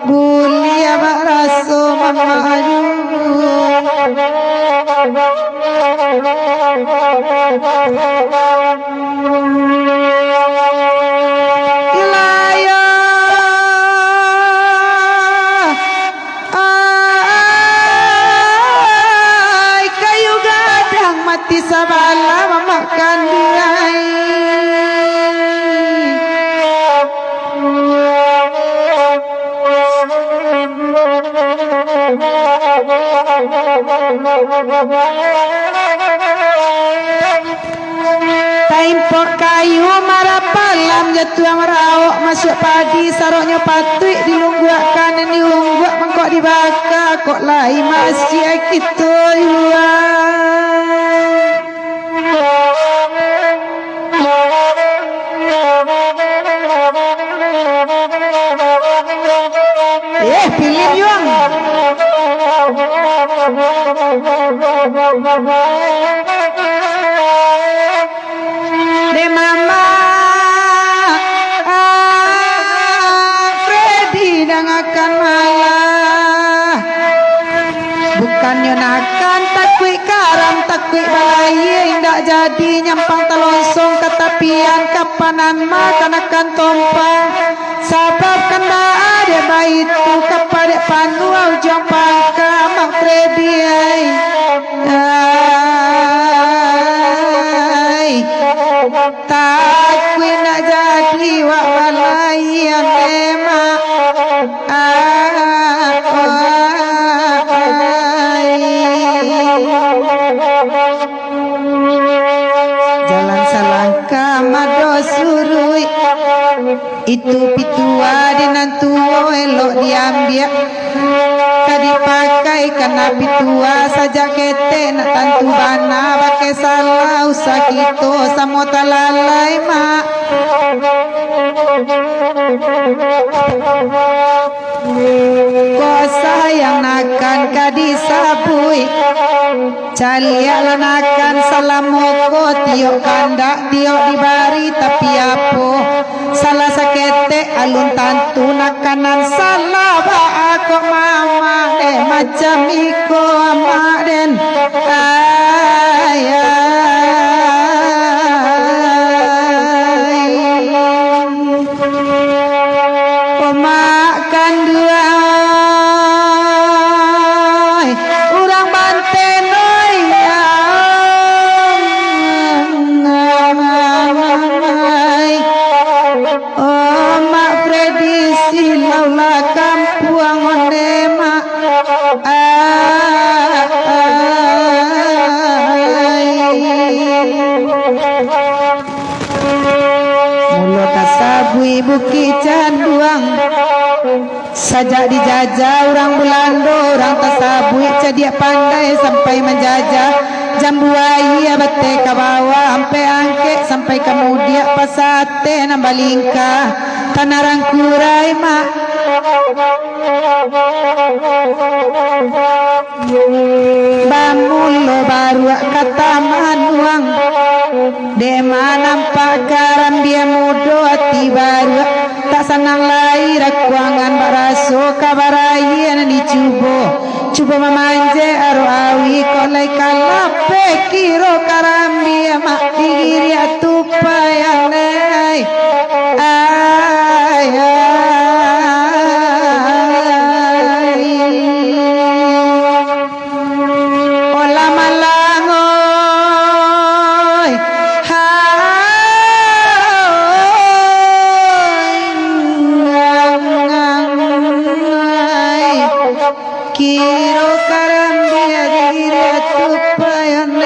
Buliah baraso Mama, aduh. Ilah yo. Ai, kayu gadang mati sabalah mamakan duai. Taimpok kayu marapalam, jatuah maraok masuak padi, saroknyo patuik dilungguakkan, nan diungguak mangkok dibaka, kok lai masiak kito jua. Eh, pilih, Yuang. Dek Mama, ah, Freddy dangakan malah. Bukannyo nakan takuik karam, takuik balayie, indak jadi nyampang talonsong ka tapian, kapanan ma kanakan tompang. Sabab kan baa dek baitu, kapa dek panuah ujuang pangka, Mak Freddy ai. Ai. Takuik nak jadi wak balaian, Mak. Ah, Itu pituah di nan tuo elok diambiak, ka dipakai ka nan pituah, sajak ketek nak tantu bana, bakeh salah usah kito samo talalai, Mak. Kok sayang nakan ka disabuik, caliaklah nakan salamo ko, tiok kandak tiok dibari, tapi apo salah saketek alun tantu nakan nan salah. Baa kok mamak deh macam iko, amak den? Ai, ai. Omak kanduang, urang Banten, oi, ai. Omak Freddy, silaulah kampuang onde, Mak. Ai. Mulo tasabuik Bukik Canduang. Sajak dijajah urang Bulando, urang tasabuik cadiak pandai sampai manjajah. Jambu aia bateh ka bawah, ampek angkek sampai ka mudiak, pasa ateh nan balingkah. Tanah Rangkurai, Mak. Bamulo baruak ka Tamanuang, dek manampak karambia mudo ati baruak, tak sanang lai rakuangan bak raso ka barayia nan dicubo. Cubo mamanjek arok awi kok lai ka lapeh kiro karambia, Mak, digiriak tupai alai. Ai, ai. Olah malang, oi. Hai. Kiro karambia diri tupayan.